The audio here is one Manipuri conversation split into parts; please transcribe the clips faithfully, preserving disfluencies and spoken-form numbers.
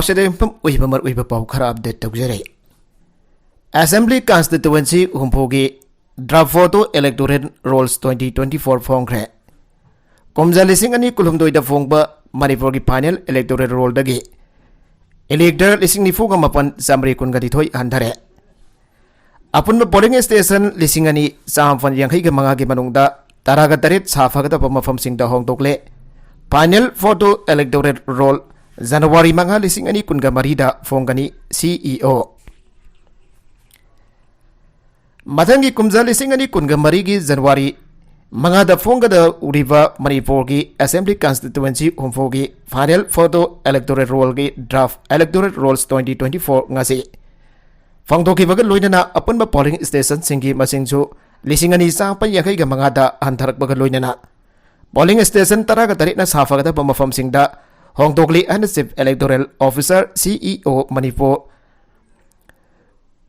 ꯑꯁꯤꯗ ꯌꯨꯝꯐꯝ ꯑꯣꯏꯕ ꯃꯔꯨꯑꯣꯏꯕ ꯄꯥꯎ ꯈꯔ ꯑꯞꯗꯦꯠ ꯇꯧꯖꯔꯤ꯫ ꯑꯦꯁꯦꯝꯕ꯭ꯂꯤ ꯀꯟꯁꯇꯤꯇꯨꯋꯦꯟꯁꯤ ꯍꯨꯝꯐꯨꯒꯤ draft photo electoral rolls twenty twenty four ꯐꯣꯡꯈ꯭ꯔꯦ꯫ ꯀꯨꯝꯖꯥ ꯂꯤꯁꯤꯡ ꯑꯅꯤ ꯀꯨꯟꯍꯨꯝꯗꯣꯏꯗ ꯐꯣꯡꯕ ꯃꯅꯤꯄꯨꯔꯒꯤ ꯐꯥꯏꯅꯦꯜ ꯏꯂꯦꯛꯇꯣꯔꯦꯜ ꯔꯣꯜꯗꯒꯤ ꯏꯂꯦꯛꯇꯔ ꯂꯤꯁꯤꯡ ꯅꯤꯐꯨꯒ ꯃꯥꯄꯟ ꯆꯥꯃꯔꯤ ꯀꯨꯟꯒ ꯅꯤꯊꯣꯏ ꯍꯟꯊꯔꯦ꯫ ꯑꯄꯨꯟꯕ ꯄꯣꯂꯤꯡ ꯁ꯭ꯇꯦꯁꯟ ꯂꯤꯁꯤꯡ ꯑꯅꯤ ꯆꯥꯃꯥꯄꯟ ꯌꯥꯡꯈꯩꯒ ꯃꯉꯥꯒꯤ ꯃꯅꯨꯡꯗ ꯇꯔꯥꯒ ꯇꯔꯦꯠ ꯁꯥꯐꯒꯗꯕ ꯃꯐꯝꯁꯤꯡꯗ ꯍꯣꯡꯗꯣꯛꯂꯦ꯫ ꯐꯥꯏꯅꯦꯜ ꯐꯣꯇꯣ ꯏꯂꯦꯛꯇꯣꯔꯦꯜ ꯔꯣꯜ ꯖꯅꯋꯥꯔꯤ ꯃꯉꯥ, ꯂꯤꯁꯤꯡ ꯑꯅꯤ ꯀꯨꯟꯒ ꯃꯔꯤꯗ ꯐꯣꯡꯒꯅꯤ꯫ ꯁꯤ ꯏ ꯑꯣ꯫ ꯃꯊꯪꯒꯤ ꯀꯨꯝꯖꯥ ꯂꯤꯁꯤꯡ ꯑꯅꯤ ꯀꯨꯟꯒ ꯃꯔꯤꯒꯤ ꯖꯅꯋꯥꯔꯤ ꯃꯉꯥꯗ ꯐꯣꯡꯒꯗꯧꯔꯤꯕ ꯃꯅꯤꯄꯨꯔꯒꯤ ꯑꯦꯁꯦꯝꯕ꯭ꯂꯤ ꯀꯟꯁꯇꯤꯇꯨꯋꯦꯟꯁꯤ ꯍꯨꯝꯐꯨꯒꯤ ꯐꯥꯏꯅꯦꯜ ꯐꯣꯇꯣ ꯏꯂꯦꯛꯇꯣꯔꯦꯜ ꯔꯣꯜꯒꯤ draft electoral rolls twenty twenty four ꯉꯁꯤ ꯐꯣꯡꯗꯣꯛꯈꯤꯕꯒ ꯂꯣꯏꯅꯅ ꯑꯄꯨꯟꯕ ꯄꯣꯂꯤꯡ ꯁ꯭ꯇꯦꯁꯟꯁꯤꯡꯒꯤ ꯃꯁꯤꯡꯁꯨ ꯂꯤꯁꯤꯡ ꯑꯅꯤ ꯆꯥꯃꯥꯄꯟ ꯌꯥꯡꯈꯩꯒ ꯃꯉꯥꯗ ꯍꯟꯊꯔꯛꯄꯒ ꯂꯣꯏꯅꯅ ꯄꯣꯂꯤꯡ ꯁ꯭ꯇꯦꯁꯟ ꯇꯔꯥꯒ ꯇꯔꯦꯠꯅ ꯁꯥꯐꯒꯗꯕ ꯃꯐꯝꯁꯤꯡꯗ ꯍꯣꯡꯗꯣꯛꯂꯤ ꯍꯥꯏꯅ ꯆꯤꯐ ꯏꯂꯦꯛꯇꯣꯔꯦꯜ ꯑꯣꯐꯤꯁꯥꯔ, ꯁꯤ ꯏ ꯑꯣ, ꯃꯅꯤꯄꯨꯔ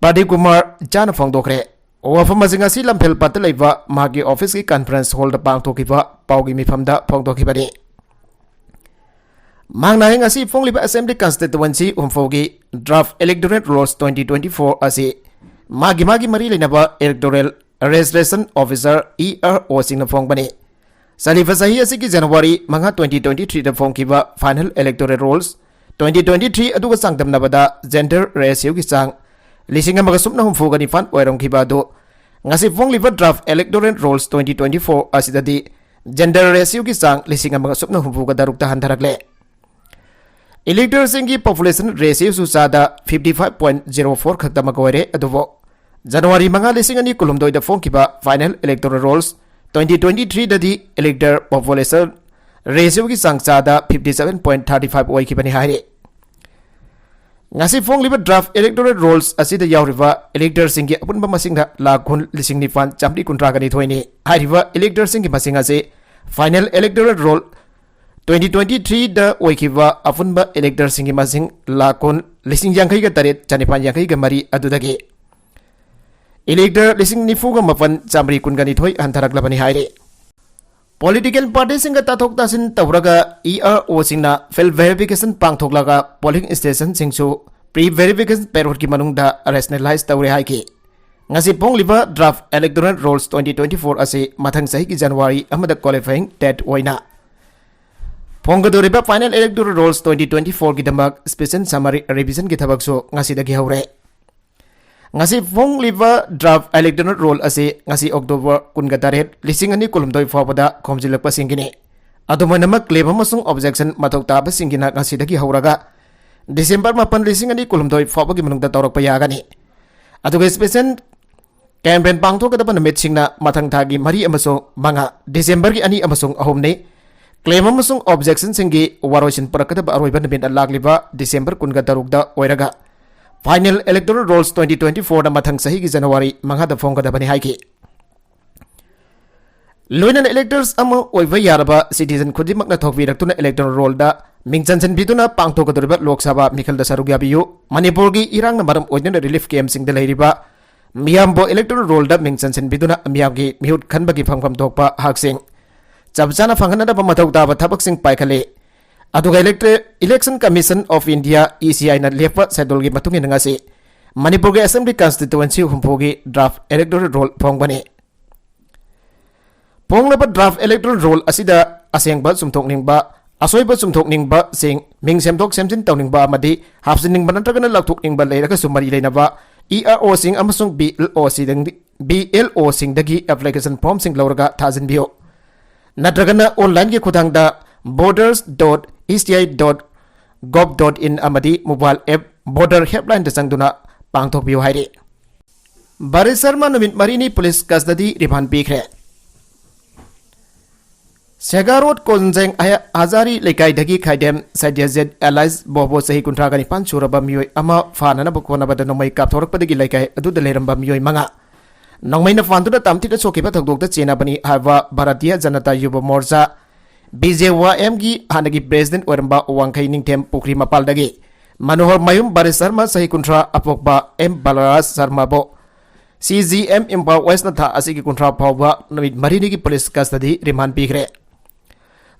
ꯄ꯭ꯔꯗꯤꯞ ꯀꯨꯃꯥꯔ ꯖꯥꯅ ꯐꯣꯡꯗꯣꯛꯈ꯭ꯔꯦ꯫ ꯋꯥꯐꯝ ꯑꯁꯤ ꯉꯁꯤ ꯂꯝꯐꯦꯜꯄꯥꯠꯇ ꯂꯩꯕ ꯃꯍꯥꯛꯀꯤ ꯑꯣꯐꯤꯁꯀꯤ ꯀꯟꯐꯔꯦꯟꯁ ꯍꯣꯜꯗ ꯄꯥꯡꯊꯣꯛꯈꯤꯕ ꯄꯥꯎꯒꯤ ꯃꯤꯐꯝꯗ ꯐꯣꯡꯗꯣꯛꯈꯤꯕꯅꯤ꯫ ꯃꯍꯥꯛꯅ ꯍꯥꯏ, ꯉꯁꯤ ꯐꯣꯡꯂꯤꯕ ꯑꯦꯁꯦꯝꯕ꯭ꯂꯤ ꯀꯟꯁꯇꯤꯇꯨꯋꯦꯟꯁꯤ ꯍꯨꯝꯐꯨꯒꯤ draft electoral rolls twenty twenty four ꯑꯁꯤ ꯃꯥꯒꯤ ꯃꯥꯒꯤ ꯃꯔꯤ ꯂꯩꯅꯕ electoral registration officer, E R ꯑꯣꯁꯤꯡꯅ ꯐꯣꯡꯕꯅꯤ꯫ ꯆꯠꯂꯤꯕ ꯆꯍꯤ ꯑꯁꯤꯒꯤ ꯖꯅꯋꯥꯔꯤ ꯃꯉꯥ, ꯇ꯭ꯋꯦꯟꯇꯤ ꯇ꯭ꯋꯦꯟꯇꯤ ꯊ꯭ꯔꯤꯗ ꯐꯣꯡꯈꯤꯕ final electoral rolls twenty twenty three ꯑꯗꯨꯒ ꯆꯥꯡꯗꯝꯅꯕꯗ ꯖꯦꯟꯗꯔ ꯔꯦꯁꯤꯌꯣꯒꯤ ꯆꯥꯡ ꯂꯤꯁꯤꯡ ꯑꯃꯒ ꯁꯨꯞꯅ ꯍꯨꯝꯐꯨꯒ ꯅꯤꯄꯥꯟ ꯑꯣꯏꯔꯝꯈꯤꯕ ꯑꯗꯨ ꯉꯁꯤ ꯐꯣꯡꯂꯤꯕ draft electoral rolls twenty twenty four ꯑꯁꯤꯗꯗꯤ ꯖꯦꯟꯗꯔ ꯔꯦꯁꯤꯌꯣꯒꯤ ꯆꯥꯡ ꯂꯤꯁꯤꯡ ꯑꯃꯒ ꯁꯨꯞꯅ ꯍꯨꯝꯐꯨꯒ ꯇꯔꯨꯛꯇ ꯍꯟꯊꯔꯛꯂꯦ꯫ ꯏꯂꯦꯛꯇꯔꯁꯤꯡꯒꯤ ꯄꯣꯄꯨꯂꯦꯁꯟ ꯔꯦꯁꯤꯌꯣꯁꯨ ꯆꯥꯗ fifty five point zero four ꯈꯛꯇꯃꯛ ꯑꯣꯏꯔꯦ꯫ ꯑꯗꯨꯕꯨ ꯖꯅꯋꯥꯔꯤ ꯃꯉꯥ, ꯂꯤꯁꯤꯡ ꯑꯅꯤ ꯀꯨꯟꯍꯨꯝꯗꯣꯏꯗ ꯐꯣꯡꯈꯤꯕ final electoral rolls twenty twenty ꯊ꯭ꯔꯤꯗꯗꯤ ꯏꯂꯦꯛꯇꯔ ꯄꯣꯄꯨꯂꯦꯁꯟ ꯔꯦꯁꯤꯌꯣꯒꯤ ꯆꯥꯡ ꯆꯥꯗ fifty seven point thirty five ꯑꯣꯏꯈꯤꯕꯅꯤ ꯍꯥꯏꯔꯤ꯫ ꯉꯁꯤ ꯐꯣꯡꯂꯤꯕ ꯗ꯭ꯔꯥꯐ ꯏꯂꯦꯛꯇꯣꯔꯦꯜ ꯔꯣꯜꯁ ꯑꯁꯤꯗ ꯌꯥꯎꯔꯤꯕ ꯏꯂꯦꯛꯇꯔꯁꯤꯡꯒꯤ ꯑꯄꯨꯟꯕ ꯃꯁꯤꯡꯅ ꯂꯥꯈ ꯀꯨꯟ, ꯂꯤꯁꯤꯡ ꯅꯤꯄꯥꯟ, ꯆꯥꯃꯔꯤ ꯀꯨꯟꯊ꯭ꯔꯥꯒ ꯅꯤꯊꯣꯏꯅꯤ꯫ ꯍꯥꯏꯔꯤꯕ ꯏꯂꯦꯛꯇꯔꯁꯤꯡꯒꯤ ꯃꯁꯤꯡ ꯑꯁꯤ final electoral roll twenty twenty ꯊ꯭ꯔꯤꯗ ꯑꯣꯏꯈꯤꯕ ꯑꯄꯨꯟꯕ ꯏꯂꯦꯛꯇꯔꯁꯤꯡꯒꯤ ꯃꯁꯤꯡ ꯂꯥꯈ ꯀꯨꯟ, ꯂꯤꯁꯤꯡ ꯌꯥꯡꯈꯩꯒ ꯇꯔꯦꯠ, ꯆꯅꯤꯄꯥꯟ ꯌꯥꯡꯈꯩꯒ ꯃꯔꯤ ꯑꯗꯨꯗꯒꯤ ꯏꯂꯦꯛꯇꯔ ꯂꯤꯁꯤꯡ ꯅꯤꯐꯨꯒ ꯃꯥꯄꯟ, ꯆꯥꯃꯔꯤ ꯀꯨꯟꯒ ꯅꯤꯊꯣꯏ ꯍꯟꯊꯔꯛꯂꯕꯅꯤ ꯍꯥꯏꯔꯤ꯫ Political party ꯁꯤꯡꯒ ꯇꯥꯊꯣꯛ ꯇꯥꯁꯤꯟ ꯇꯧꯔꯒ E R O ꯁꯤꯡꯅ field verification ꯄꯥꯡꯊꯣꯛꯂꯒ polling station ꯁꯤꯡꯁꯨ pre verification period ꯀꯤ ꯃꯅꯨꯡꯗ rationalize ꯇꯧꯔꯦ ꯍꯥꯏꯈꯤ꯫ ꯉꯁꯤ ꯐꯣꯡꯂꯤꯕ draft electoral rolls twenty twenty-four ꯑꯁꯤ ꯃꯊꯪ ꯆꯍꯤꯒꯤ January ꯑꯃꯗ qualifying date ꯑꯣꯏꯅ ꯐꯣꯡꯒꯗꯧꯔꯤꯕ final electoral rolls twenty twenty-four ꯒꯤꯗꯃꯛ special summary revision ꯒꯤ ꯊꯕꯛꯁꯨ ꯉꯁꯤꯗꯒꯤ ꯍꯧꯔꯦ꯫ ꯉꯁꯤ ꯐꯣꯡꯂꯤꯕ draft electoral roll ꯑꯁꯤ ꯉꯁꯤ October ꯀꯨꯟꯒ ꯇꯔꯦꯠ, ꯂꯤꯁꯤꯡ ꯑꯅꯤ ꯀꯨꯟꯍꯨꯝꯗꯣꯏ ꯐꯥꯎꯕꯗ ꯈꯣꯝꯖꯤꯜꯂꯛꯄꯁꯤꯡꯒꯤꯅꯤ꯫ ꯑꯗꯨꯝ ꯑꯣꯏꯅꯃꯛ, claim ꯑꯃꯁꯨꯡ objection ꯃꯊꯧ ꯇꯥꯕꯁꯤꯡꯒꯤꯅ ꯉꯁꯤꯗꯒꯤ ꯍꯧꯔꯒ December ꯃꯥꯄꯟ, ꯂꯤꯁꯤꯡ ꯑꯅꯤ ꯀꯨꯟꯍꯨꯝꯗꯣꯏ ꯐꯥꯎꯕꯒꯤ ꯃꯅꯨꯡꯗ ꯇꯧꯔꯛꯄ ꯌꯥꯒꯅꯤ꯫ ꯑꯗꯨꯒ special campaign ꯄꯥꯡꯊꯣꯛꯀꯗꯕ ꯅꯨꯃꯤꯠꯁꯤꯡꯅ ꯃꯊꯪ ꯊꯥꯒꯤ ꯃꯔꯤ ꯑꯃꯁꯨꯡ ꯃꯉꯥ, December ꯒꯤ ꯑꯅꯤ ꯑꯃꯁꯨꯡ ꯑꯍꯨꯝꯅꯤ꯫ Claim ꯑꯃꯁꯨꯡ objection ꯁꯤꯡꯒꯤ ꯋꯥꯔꯣꯏꯁꯤꯟ ꯄꯨꯔꯛꯀꯗꯕ ꯑꯔꯣꯏꯕ ꯅꯨꯃꯤꯠꯅ ꯂꯥꯛꯂꯤꯕ December ꯀꯨꯟꯒ ꯇꯔꯨꯛꯇ ꯑꯣꯏꯔꯒ, final electoral rolls twenty twenty-four ꯅ ꯃꯊꯪ ꯆꯍꯤꯒꯤ January ꯃꯉꯥꯗ ꯐꯣꯡꯒꯗꯕꯅꯤ ꯍꯥꯏꯈꯤ꯫ ꯂꯣꯏꯅꯅ electors ꯑꯃ ꯑꯣꯏꯕ ꯌꯥꯔꯕ citizen ꯈꯨꯗꯤꯡꯃꯛꯅ ꯊꯣꯛꯄꯤꯔꯛꯇꯨꯅ electoral roll ꯗ ꯃꯤꯡ ꯆꯟꯁꯤꯟꯕꯤꯗꯨꯅ ꯄꯥꯡꯊꯣꯛꯀꯗꯧꯔꯤꯕ ꯂꯣꯛ ꯁꯚꯥ ꯃꯤꯈꯜꯗ ꯁꯔꯨꯛ ꯌꯥꯕꯤꯌꯨ꯫ ꯃꯅꯤꯄꯨꯔꯒꯤ ꯏꯔꯥꯡꯅ ꯃꯔꯝ ꯑꯣꯏꯗꯨꯅ relief camp ꯁꯤꯡꯗ ꯂꯩꯔꯤꯕ ꯃꯤꯌꯥꯝꯕꯨ electoral roll ꯗ ꯃꯤꯡ ꯆꯟꯁꯤꯟꯕꯤꯗꯨꯅ ꯃꯤꯌꯥꯝꯒꯤ ꯃꯤꯍꯨꯠ ꯈꯟꯕꯒꯤ ꯐꯪꯐꯝ ꯊꯣꯛꯄ ꯍꯛꯁꯤꯡ ꯆꯞ ꯆꯥꯅ ꯐꯪꯍꯟꯅꯕ ꯃꯊꯧ ꯇꯥꯕ ꯊꯕꯛꯁꯤꯡ ꯄꯥꯏꯈꯠꯂꯤ꯫ ꯑꯗꯨꯒ electri-, Election Commission of India, E C I ꯅ ꯂꯦꯞꯄ schedule ꯒꯤ ꯃꯇꯨꯡ ꯏꯟꯅ ꯉꯁꯤ ꯃꯅꯤꯄꯨꯔꯒꯤ Assembly Constituency ꯍꯨꯝꯐꯨꯒꯤ draft electoral roll ꯐꯣꯡꯕꯅꯤ꯫ ꯐꯣꯡꯂꯕ draft electoral roll ꯑꯁꯤꯗ ꯑꯁꯦꯡꯕ ꯆꯨꯝꯊꯣꯛꯅꯤꯡꯕ, ꯑꯁꯣꯏꯕ ꯆꯨꯝꯊꯣꯛꯅꯤꯡꯕꯁꯤꯡ, ꯃꯤꯡ ꯁꯦꯝꯗꯣꯛ ꯁꯦꯝꯖꯤꯟ ꯇꯧꯅꯤꯡꯕ ꯑꯃꯗꯤ ꯍꯥꯞꯆꯤꯟꯅꯤꯡꯕ ꯅꯠꯇ꯭ꯔꯒꯅ ꯂꯧꯊꯣꯛꯅꯤꯡꯕ ꯂꯩꯔꯒꯁꯨ ꯃꯔꯤ ꯂꯩꯅꯕ E R O ꯁꯤꯡ ꯑꯃꯁꯨꯡ B L O ꯁꯤꯡꯗꯒꯤ, B L O ꯁꯤꯡꯗꯒꯤ application form ꯁꯤꯡ ꯂꯧꯔꯒ ꯊꯥꯖꯤꯟꯕꯤꯌꯨ꯫ ꯅꯠꯇ꯭ꯔꯒꯅ online ꯒꯤ ꯈꯨꯠꯊꯥꯡꯗ voters dot E C I dot gov dot in ꯑꯃꯗꯤ mobile app Voter Helpline ꯗ ꯆꯪꯗꯨꯅ ꯄꯥꯡꯊꯣꯛꯄꯤꯌꯨ ꯍꯥꯏꯔꯤ꯫ ꯕꯔꯤꯁ ꯁꯔꯃ ꯅꯨꯃꯤꯠ ꯃꯔꯤꯅꯤ police custody remand ꯄꯤꯈ꯭ꯔꯦ꯫ ꯁꯦꯒꯥꯔꯣꯠ ꯀꯣꯟꯖꯦꯡ ꯑꯌꯥ-, ꯑꯖꯥꯔꯤ ꯂꯩꯀꯥꯏꯗꯒꯤ ꯈꯥꯏꯗꯦꯝ ꯁꯩꯗ꯭ꯌꯖꯤꯠ alias ꯕꯣꯕꯣ, ꯆꯍꯤ ꯀꯨꯟꯊ꯭ꯔꯥꯒ ꯅꯤꯄꯥꯟ ꯁꯨꯔꯕ ꯃꯤꯑꯣꯏ ꯑꯃ ꯐꯥꯅꯅꯕ ꯈꯣꯠꯅꯕꯗ ꯅꯣꯡꯃꯩ ꯀꯥꯞꯊꯣꯔꯛꯄꯗꯒꯤ ꯂꯩꯀꯥꯏ ꯑꯗꯨꯗ ꯂꯩꯔꯝꯕ ꯃꯤꯑꯣꯏ ꯃꯉꯥ ꯅꯣꯡꯃꯩꯅ ꯐꯥꯟꯗꯨꯅ ꯇꯝꯊꯤꯅ ꯁꯣꯛꯈꯤꯕ ꯊꯧꯗꯣꯛꯇ ꯆꯦꯟꯅꯕꯅꯤ ꯍꯥꯏꯕ Bharatiya Janata ꯌꯨꯕ ꯃꯣꯔꯆꯥ, B J Y M ꯒꯤ ꯍꯥꯟꯅꯒꯤ president ꯑꯣꯏꯔꯝꯕ ꯋꯥꯡꯈꯩ ꯅꯤꯡꯊꯦꯝ ꯄꯨꯈ꯭ꯔꯤ ꯃꯄꯥꯜꯗꯒꯤ ꯃꯅꯣꯍꯔ ꯃꯌꯨꯝ ꯕꯔꯤꯁ ꯁꯔꯃ, ꯆꯍꯤ ꯀꯨꯟꯊ꯭ꯔꯥ, ꯑꯄꯣꯛꯄ M ꯕꯂꯔꯥꯖ ꯁꯔꯃꯕꯨ ꯁꯤ ꯖꯤ ꯑꯦꯝ ꯏꯝꯐꯥꯜ ꯋꯦꯁꯅ ꯊꯥ ꯑꯁꯤꯒꯤ ꯀꯨꯟꯊ꯭ꯔꯥ ꯐꯥꯎꯕ ꯅꯨꯃꯤꯠ ꯃꯔꯤꯅꯤꯒꯤ ꯄꯨꯂꯤꯁ ꯀꯁꯇꯗꯤ ꯔꯤꯃꯥꯟ ꯄꯤꯈ꯭ꯔꯦ꯫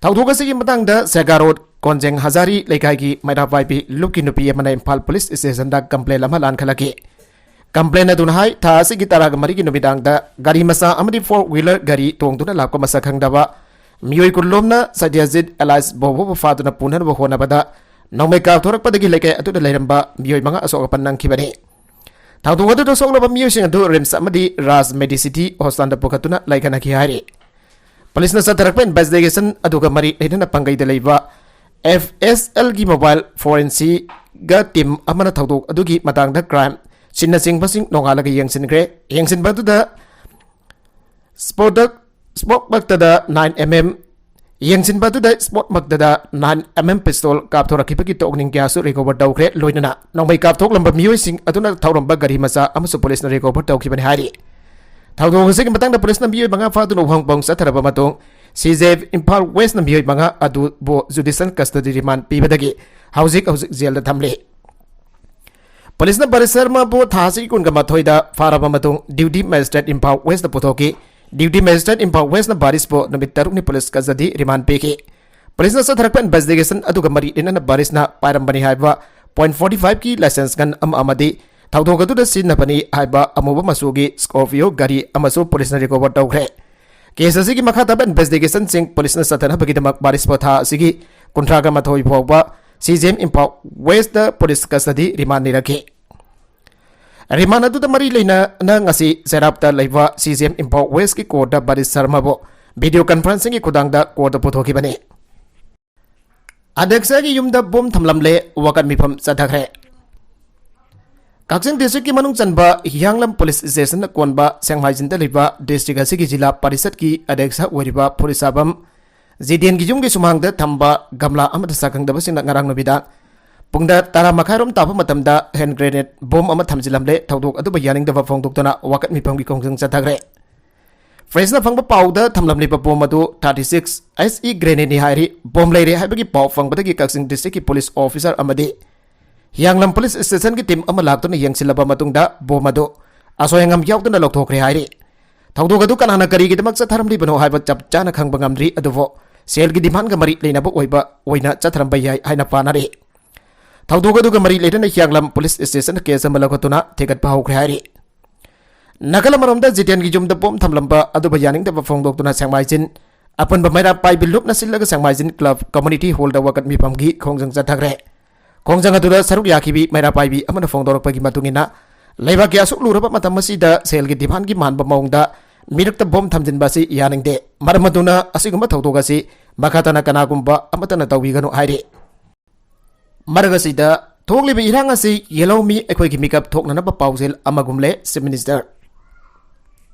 ꯊꯧꯗꯣꯛ ꯑꯁꯤꯒꯤ ꯃꯇꯥꯡꯗ ꯁꯦꯒꯥ ꯔꯣꯗ ꯀꯣꯟꯖꯦꯡ ꯍꯖꯥꯔꯤ ꯂꯩꯀꯥꯏꯒꯤ ꯃꯩꯔꯥꯕꯥꯏꯕꯤ ꯂꯨꯞꯀꯤ ꯅꯨꯄꯤ ꯑꯃꯅ ꯏꯝꯐꯥꯜ ꯄꯨꯂꯤꯁ ꯁ꯭ꯇꯦꯁꯟꯗ ꯀꯝꯄ꯭ꯂꯦꯟ ꯑꯃ ꯂꯥꯟꯈꯠꯂꯛꯈꯤ꯫ ꯀꯝꯄ꯭ꯂꯦꯟ ꯑꯗꯨꯅ ꯍꯥꯏ, ꯊꯥ ꯑꯁꯤꯒꯤ ꯇꯔꯥꯒ ꯃꯔꯤꯒꯤ ꯅꯨꯃꯤꯗꯥꯡꯗ ꯒꯥꯔꯤ ꯃꯆꯥ ꯑꯃꯗꯤ ꯐꯣꯔ ꯋꯤꯂꯔ ꯒꯥꯔꯤ ꯇꯣꯡꯗꯨꯅ ꯂꯥꯛꯄ ꯃꯁꯛ ꯈꯪꯗꯕ ꯃꯤꯑꯣꯏ ꯀꯨꯟꯂꯣꯝꯅ ꯁꯇ꯭ꯌꯖꯤꯠ ꯑꯦꯂꯥꯏꯁ ꯕꯣꯕꯣꯕꯨ ꯐꯥꯗꯨꯅ ꯄꯨꯅꯅꯕ ꯍꯣꯠꯅꯕꯗ ꯅꯣꯡꯃꯩ ꯀꯥꯞꯊꯣꯔꯛꯄꯗꯒꯤ ꯂꯩꯀꯥꯏ ꯑꯗꯨꯗ ꯂꯩꯔꯝꯕ ꯃꯤꯑꯣꯏ ꯃꯉꯥ ꯑꯁꯣꯛ ꯑꯄꯟ ꯅꯪꯈꯤꯕꯅꯤ꯫ ꯊꯧꯗꯣꯛ ꯑꯗꯨꯗ ꯁꯣꯛꯂꯕ ꯃꯤꯑꯣꯏꯁꯤꯡ ꯑꯗꯨ ꯔꯤꯝꯁ ꯑꯃꯗꯤ ꯔꯥꯖ ꯃꯦꯗꯤꯁꯤꯇꯤ ꯍꯣꯁꯄꯤꯇꯥꯜꯗ ꯄꯨꯈꯠꯇꯨꯅ ꯂꯥꯏꯀꯠꯅꯈꯤ ꯍꯥꯏꯔꯤ꯫ ꯄꯨꯂꯤꯁꯅ ꯆꯠꯊꯔꯛꯄ ꯏꯟꯚꯦꯁꯇꯤꯒꯦꯁꯟ ꯑꯗꯨꯒ ꯃꯔꯤ ꯂꯩꯅꯅ ꯄꯥꯡꯒꯩꯗ ꯂꯩꯕ ꯑꯦꯐ ꯑꯦꯁ ꯑꯦꯜꯒꯤ ꯃꯣꯕꯥꯏꯜ ꯐꯣꯔꯦꯟꯁꯤꯛꯒ ꯇꯤꯝ ꯑꯃꯅ ꯊꯧꯗꯣꯛ ꯑꯗꯨꯒꯤ ꯃꯇꯥꯡꯗ ꯀ꯭ꯔꯥꯏꯝ ꯁꯤꯟꯅꯆꯤꯡꯕꯁꯤꯡ ꯅꯣꯡꯉꯥꯜꯂꯒ ꯌꯦꯡꯁꯤꯟꯈ꯭ꯔꯦ꯫ ꯌꯦꯡꯁꯤꯟꯕ ꯑꯗꯨꯗ ꯁ꯭ꯄꯣꯗꯛ ꯁ꯭ꯃꯣꯛ ꯃꯛꯇꯗ ꯅꯥꯏꯟ ꯑꯦꯝ ꯑꯦꯝ, ꯌꯦꯡꯁꯤꯟꯕ ꯑꯗꯨꯗ ꯁ꯭ꯃꯣꯛ ꯃꯛꯇꯗ ꯅꯥꯏꯟ ꯑꯦꯝ ꯑꯦꯝ ꯄꯤꯁꯇꯣꯜ ꯀꯥꯞꯊꯣꯔꯛꯈꯤꯕꯒꯤ ꯇꯣꯛꯅꯤꯡ ꯀꯌꯥꯁꯨ ꯔꯤꯀꯣꯚꯔ ꯇꯧꯈ꯭ꯔꯦ꯫ ꯂꯣꯏꯅꯅ ꯅꯣꯡꯃꯩ ꯀꯥꯞꯊꯣꯛꯂꯝꯕ ꯃꯤꯑꯣꯏꯁꯤꯡ ꯑꯗꯨꯅ ꯊꯧꯔꯝꯕ ꯒꯥꯔꯤ ꯃꯆꯥ ꯑꯃꯁꯨ ꯄꯨꯂꯤꯁꯅ ꯔꯤꯀꯣꯚꯔ ꯇꯧꯈꯤꯕꯅꯤ ꯍꯥꯏꯔꯤ꯫ ꯊꯧꯗꯣꯛ ꯑꯁꯤꯒꯤ ꯃꯇꯥꯡꯗ ꯄꯨꯂꯤꯁꯅ ꯃꯤꯑꯣꯏ ꯃꯉꯥ ꯐꯥꯗꯨꯅ ꯎꯍꯪ ꯄꯥꯎ ꯆꯠꯊꯔꯕ ꯃꯇꯨꯡ, ꯁꯤ ꯖꯦ ꯑꯦꯐ ꯏꯝꯐꯥꯜ ꯋꯦꯁꯅ ꯃꯤꯑꯣꯏ ꯃꯉꯥ ꯑꯗꯨꯕꯨ ꯖꯨꯗꯤꯁꯤꯌꯦꯜ ꯀꯁꯇꯗꯤ ꯔꯤꯃꯥꯟ ꯄꯤꯕꯗꯒꯤ ꯍꯧꯖꯤꯛ ꯍꯧꯖꯤꯛ ꯖꯦꯜꯗ ꯊꯝꯂꯤ꯫ ꯄꯨꯂꯤꯁꯅ ꯕꯥꯔꯤꯁ ꯁꯔꯃꯕꯨ ꯊꯥ ꯑꯁꯤꯒꯤ ꯀꯨꯟꯒ ꯃꯥꯊꯣꯏꯗ ꯐꯥꯔꯕ ꯃꯇꯨꯡ ꯗ꯭ꯌꯨꯇꯤ ꯃꯦꯖꯤꯁꯇ꯭ꯔꯦꯠ ꯏꯝꯐꯥꯜ ꯋꯦꯁꯇ ꯄꯨꯊꯣꯛꯈꯤ꯫ ꯗ꯭ꯌꯨꯇꯤ ꯃꯦꯖꯤꯁꯇ꯭ꯔꯦꯠ ꯏꯝꯐꯥꯜ ꯋꯦꯁꯅ ꯕꯥꯔꯤꯁꯄꯨ ꯅꯨꯃꯤꯠ ꯇꯔꯨꯛꯅꯤ ꯄꯨꯂꯤꯁ ꯀꯁꯇꯗꯤ ꯔꯤꯃꯥꯟ ꯄꯤꯈꯤ꯫ ꯄꯨꯂꯤꯁꯅ ꯆꯠꯊꯔꯛꯄ ꯏꯟꯚꯦꯁꯇꯤꯒꯦꯁꯟ ꯑꯗꯨꯒ ꯃꯔꯤ ꯂꯩꯅꯅ ꯕꯥꯔꯤꯁꯅ ꯄꯥꯏꯔꯝꯕꯅꯤ ꯍꯥꯏꯕ ꯄꯣꯏꯟꯠ ꯐꯣꯔꯇꯤ ꯐꯥꯏꯚꯀꯤ ꯂꯥꯏꯁꯦꯟꯁ ꯒꯟ ꯑꯃ ꯑꯃꯗꯤ ꯊꯧꯗꯣꯛ ꯑꯗꯨꯗ ꯁꯤꯖꯤꯟꯅꯕꯅꯤ ꯍꯥꯏꯕ ꯑꯃꯨꯕ ꯃꯆꯨꯒꯤ ꯁ꯭ꯀꯣꯔꯄꯤꯌꯣ ꯒꯥꯔꯤ ꯑꯃꯁꯨ ꯄꯨꯂꯤꯁꯅ ꯔꯤꯀꯣꯚꯔ ꯇꯧꯈ꯭ꯔꯦ꯫ ꯀꯦꯁ ꯑꯁꯤꯒꯤ ꯃꯈꯥ ꯇꯥꯕ ꯏꯟꯚꯦꯁꯇꯤꯒꯦꯁꯟꯁꯤꯡ ꯄꯨꯂꯤꯁꯅ ꯆꯠꯊꯅꯕꯒꯤꯗꯃꯛ ꯕꯥꯔꯤꯁꯄꯨ ꯊꯥ ꯑꯁꯤꯒꯤ ꯀꯨꯟꯊ꯭ꯔꯥꯒ ꯃꯥꯊꯣꯏ ꯐꯥꯎꯕ C G M Imphal west police ꯀꯁꯇꯗꯤ ꯔꯤꯃꯥꯟ ꯅꯤꯔꯛꯈꯤ꯫ ꯔꯤꯃꯥꯟ ꯑꯗꯨꯗ ꯃꯔꯤ ꯂꯩꯅꯅ ꯉꯁꯤ ꯆꯩꯔꯥꯞꯇ ꯂꯩꯕ ꯁꯤ ꯖꯤ ꯑꯦꯝ ꯏꯝꯐꯥꯜ ꯋꯦꯁꯀꯤ ꯀꯣꯔꯠꯇ ꯕꯥꯔꯤꯁ ꯁꯔꯃꯕꯨ ꯚꯤꯗꯤꯑꯣ ꯀꯟꯐꯔꯦꯟꯁꯤꯡꯒꯤ ꯈꯨꯊꯥꯡꯗ ꯀꯣꯔꯠꯇ ꯄꯨꯊꯣꯛꯈꯤꯕꯅꯤ꯫ ꯑꯗꯦꯛꯁꯒꯤ ꯌꯨꯝꯗ ꯕꯣꯝ ꯊꯝꯂꯝꯂꯦ, ꯋꯥꯀꯠ ꯃꯤꯐꯝ ꯆꯠꯊꯈ꯭ꯔꯦ꯫ ꯀꯛꯆꯤꯡ ꯗꯤꯁꯇ꯭ꯔꯤꯛꯀꯤ ꯃꯅꯨꯡ ꯆꯟꯕ ꯍꯤꯌꯥꯡꯂꯝ ꯄꯨꯂꯤꯁ ꯁ꯭ꯇꯦꯁꯟꯅ ꯀꯣꯟꯕ ꯁꯦꯡꯃꯥꯏꯖꯤꯟꯗ ꯂꯩꯕ ꯗꯤꯁꯇ꯭ꯔꯤꯛ ꯑꯁꯤꯒꯤ ꯖꯤꯂꯥ ꯄꯔꯤꯁꯠꯀꯤ ꯑꯗꯦꯛꯁ ꯑꯣꯏꯔꯤꯕ ꯐꯨꯔꯤꯠꯁꯥꯕꯝ ꯖꯤꯗꯦꯟꯒꯤ ꯌꯨꯝꯒꯤ ꯁꯨꯃꯥꯡꯗ ꯊꯝꯕ ꯒꯝꯂꯥ ꯑꯃꯗ ꯁꯛꯈꯪꯗꯕꯁꯤꯡꯅ ꯉꯔꯥꯡ ꯅꯨꯃꯤꯗꯥꯡ ꯄꯨꯡꯗ ꯇꯔꯥ ꯃꯈꯥꯏꯔꯣꯝ ꯇꯥꯕ ꯃꯇꯝꯗ ꯍꯦꯟ ꯒ꯭ꯔꯦꯅꯦꯗ ꯕꯣꯝ ꯑꯃ ꯊꯝꯖꯤꯜꯂꯝꯂꯦ꯫ ꯊꯧꯗꯣꯛ ꯑꯗꯨꯕꯨ ꯌꯥꯅꯤꯡꯗꯕ ꯐꯣꯡꯗꯣꯛꯇꯨꯅ ꯋꯥꯀꯠ ꯃꯤꯐꯝꯒꯤ ꯈꯣꯡꯖꯪ ꯆꯠꯊꯈ꯭ꯔꯦ꯫ ꯄ꯭ꯔꯦꯁꯅ ꯐꯪꯕ ꯄꯥꯎꯗ ꯊꯝꯂꯝꯂꯤꯕ ꯕꯣꯝ ꯑꯗꯨ ꯊꯥꯔꯇꯤ ꯁꯤꯛꯁ ꯑꯦꯁ ꯏ ꯒ꯭ꯔꯦꯅꯦꯗꯅꯤ ꯍꯥꯏꯔꯤ꯫ ꯕꯣꯝ ꯂꯩꯔꯦ ꯍꯥꯏꯕꯒꯤ ꯄꯥꯎ ꯐꯪꯕꯗꯒꯤ ꯀꯛꯆꯤꯡ ꯗꯤꯁꯇ꯭ꯔꯤꯛꯀꯤ ꯄꯨꯂꯤꯁ ꯑꯣꯐꯤꯁꯥꯔ ꯑꯃꯗꯤ ꯍꯤꯌꯥꯡꯂꯝ ꯄꯨꯂꯤꯁ ꯁ꯭ꯇꯦꯁꯟꯒꯤ ꯇꯤꯝ ꯑꯃ ꯂꯥꯛꯇꯨꯅ ꯌꯦꯡꯁꯤꯜꯂꯕ ꯃꯇꯨꯡꯗ ꯕꯣꯝ ꯑꯗꯨ ꯑꯁꯣꯏ ꯑꯉꯥꯝ ꯌꯥꯎꯗꯅ ꯂꯧꯊꯣꯛꯈ꯭ꯔꯦ ꯍꯥꯏꯔꯤ꯫ ꯊꯧꯗꯣꯛ ꯑꯗꯨ ꯀꯅꯥꯅ ꯀꯔꯤꯒꯤꯗꯃꯛ ꯆꯠꯊꯔꯝꯂꯤꯕꯅꯣ ꯍꯥꯏꯕ ꯆꯞ ꯆꯥꯅ ꯈꯪꯕ ꯉꯝꯗ꯭ꯔꯤ, ꯑꯗꯨꯕꯨ ꯁꯦꯜꯒꯤ demand ꯒ ꯃꯔꯤ ꯂꯩꯅꯕ ꯑꯣꯏꯕ ꯑꯣꯏꯅ ꯆꯠꯊꯔꯝꯕ ꯌꯥꯏ ꯍꯥꯏꯅ ꯄꯥꯅꯔꯤ꯫ ꯊꯧꯗꯣꯛ ꯑꯗꯨꯒ ꯃꯔꯤ ꯂꯩꯅꯅ ꯍꯤꯌꯥꯡꯂꯝ police station ꯗ case ꯑꯃ ꯂꯧꯈꯠꯇꯨꯅ ꯊꯤꯒꯠꯄ ꯍꯧꯈ꯭ꯔꯦ ꯍꯥꯏꯔꯤ꯫ ꯅꯥꯀꯜ ꯑꯃꯔꯣꯝꯗ ꯖꯤꯇꯦꯟꯒꯤ ꯌꯨꯝꯗ ꯕꯣꯝ ꯊꯝꯂꯝꯕ ꯑꯗꯨꯕꯨ ꯌꯥꯅꯤꯡꯗꯕ ꯐꯣꯡꯗꯣꯛꯇꯨꯅ ꯁꯦꯛꯃꯥꯏꯖꯤꯟ ꯑꯄꯨꯟꯕ ꯃꯩꯔꯥ ꯄꯥꯏꯕꯤ ꯂꯨꯞꯅ ꯁꯤꯜꯂꯒ ꯁꯦꯛꯃꯥꯏꯖꯤꯟ club community hall ꯗ ꯋꯥꯀꯠ ꯃꯤꯐꯝꯒꯤ ꯈꯣꯡꯖꯪ ꯆꯠꯊꯈ꯭ꯔꯦ꯫ ꯈꯣꯡꯖꯪ ꯑꯗꯨꯗ ꯁꯔꯨꯛ ꯌꯥꯈꯤꯕꯤ ꯃꯩꯔꯥ ꯄꯥꯏꯕꯤ ꯑꯃꯅ ꯐꯣꯡꯗꯣꯔꯛꯄꯒꯤ ꯃꯇꯨꯡ ꯏꯟꯅ, ꯂꯩꯕꯥꯛꯀꯤ ꯑꯁꯨꯛ ꯂꯨꯔꯕ ꯃꯇꯝ ꯑꯁꯤꯗ ꯁꯦꯜꯒꯤ demand ꯀꯤ ꯃꯥꯟꯕ ꯃꯑꯣꯡꯗ ꯃꯤꯔꯛꯇ ꯕꯣꯝ ꯊꯝꯖꯤꯟꯕ ꯑꯁꯤ ꯌꯥꯅꯤꯡꯗꯦ꯫ ꯃꯔꯝ ꯑꯗꯨꯅ ꯑꯁꯤꯒꯨꯝꯕ ꯊꯧꯗꯣꯛ ꯑꯁꯤ ꯃꯈꯥ ꯇꯥꯅ ꯀꯅꯥꯒꯨꯝꯕ ꯑꯃꯠꯇꯅ ꯇꯧꯕꯤꯒꯅꯨ ꯍꯥꯏꯔꯤ꯫ ꯃꯔꯛ ꯑꯁꯤꯗ ꯊꯣꯛꯂꯤꯕ ꯏꯔꯥꯡ ꯑꯁꯤ ꯌꯦꯜꯍꯧꯃꯤ ꯑꯩꯈꯣꯏꯒꯤ ꯃꯤꯀꯞ ꯊꯣꯛꯅꯅꯕ ꯄꯥꯎꯖꯦꯜ ꯑꯃꯒꯨꯝꯂꯦ Chief Minister꯫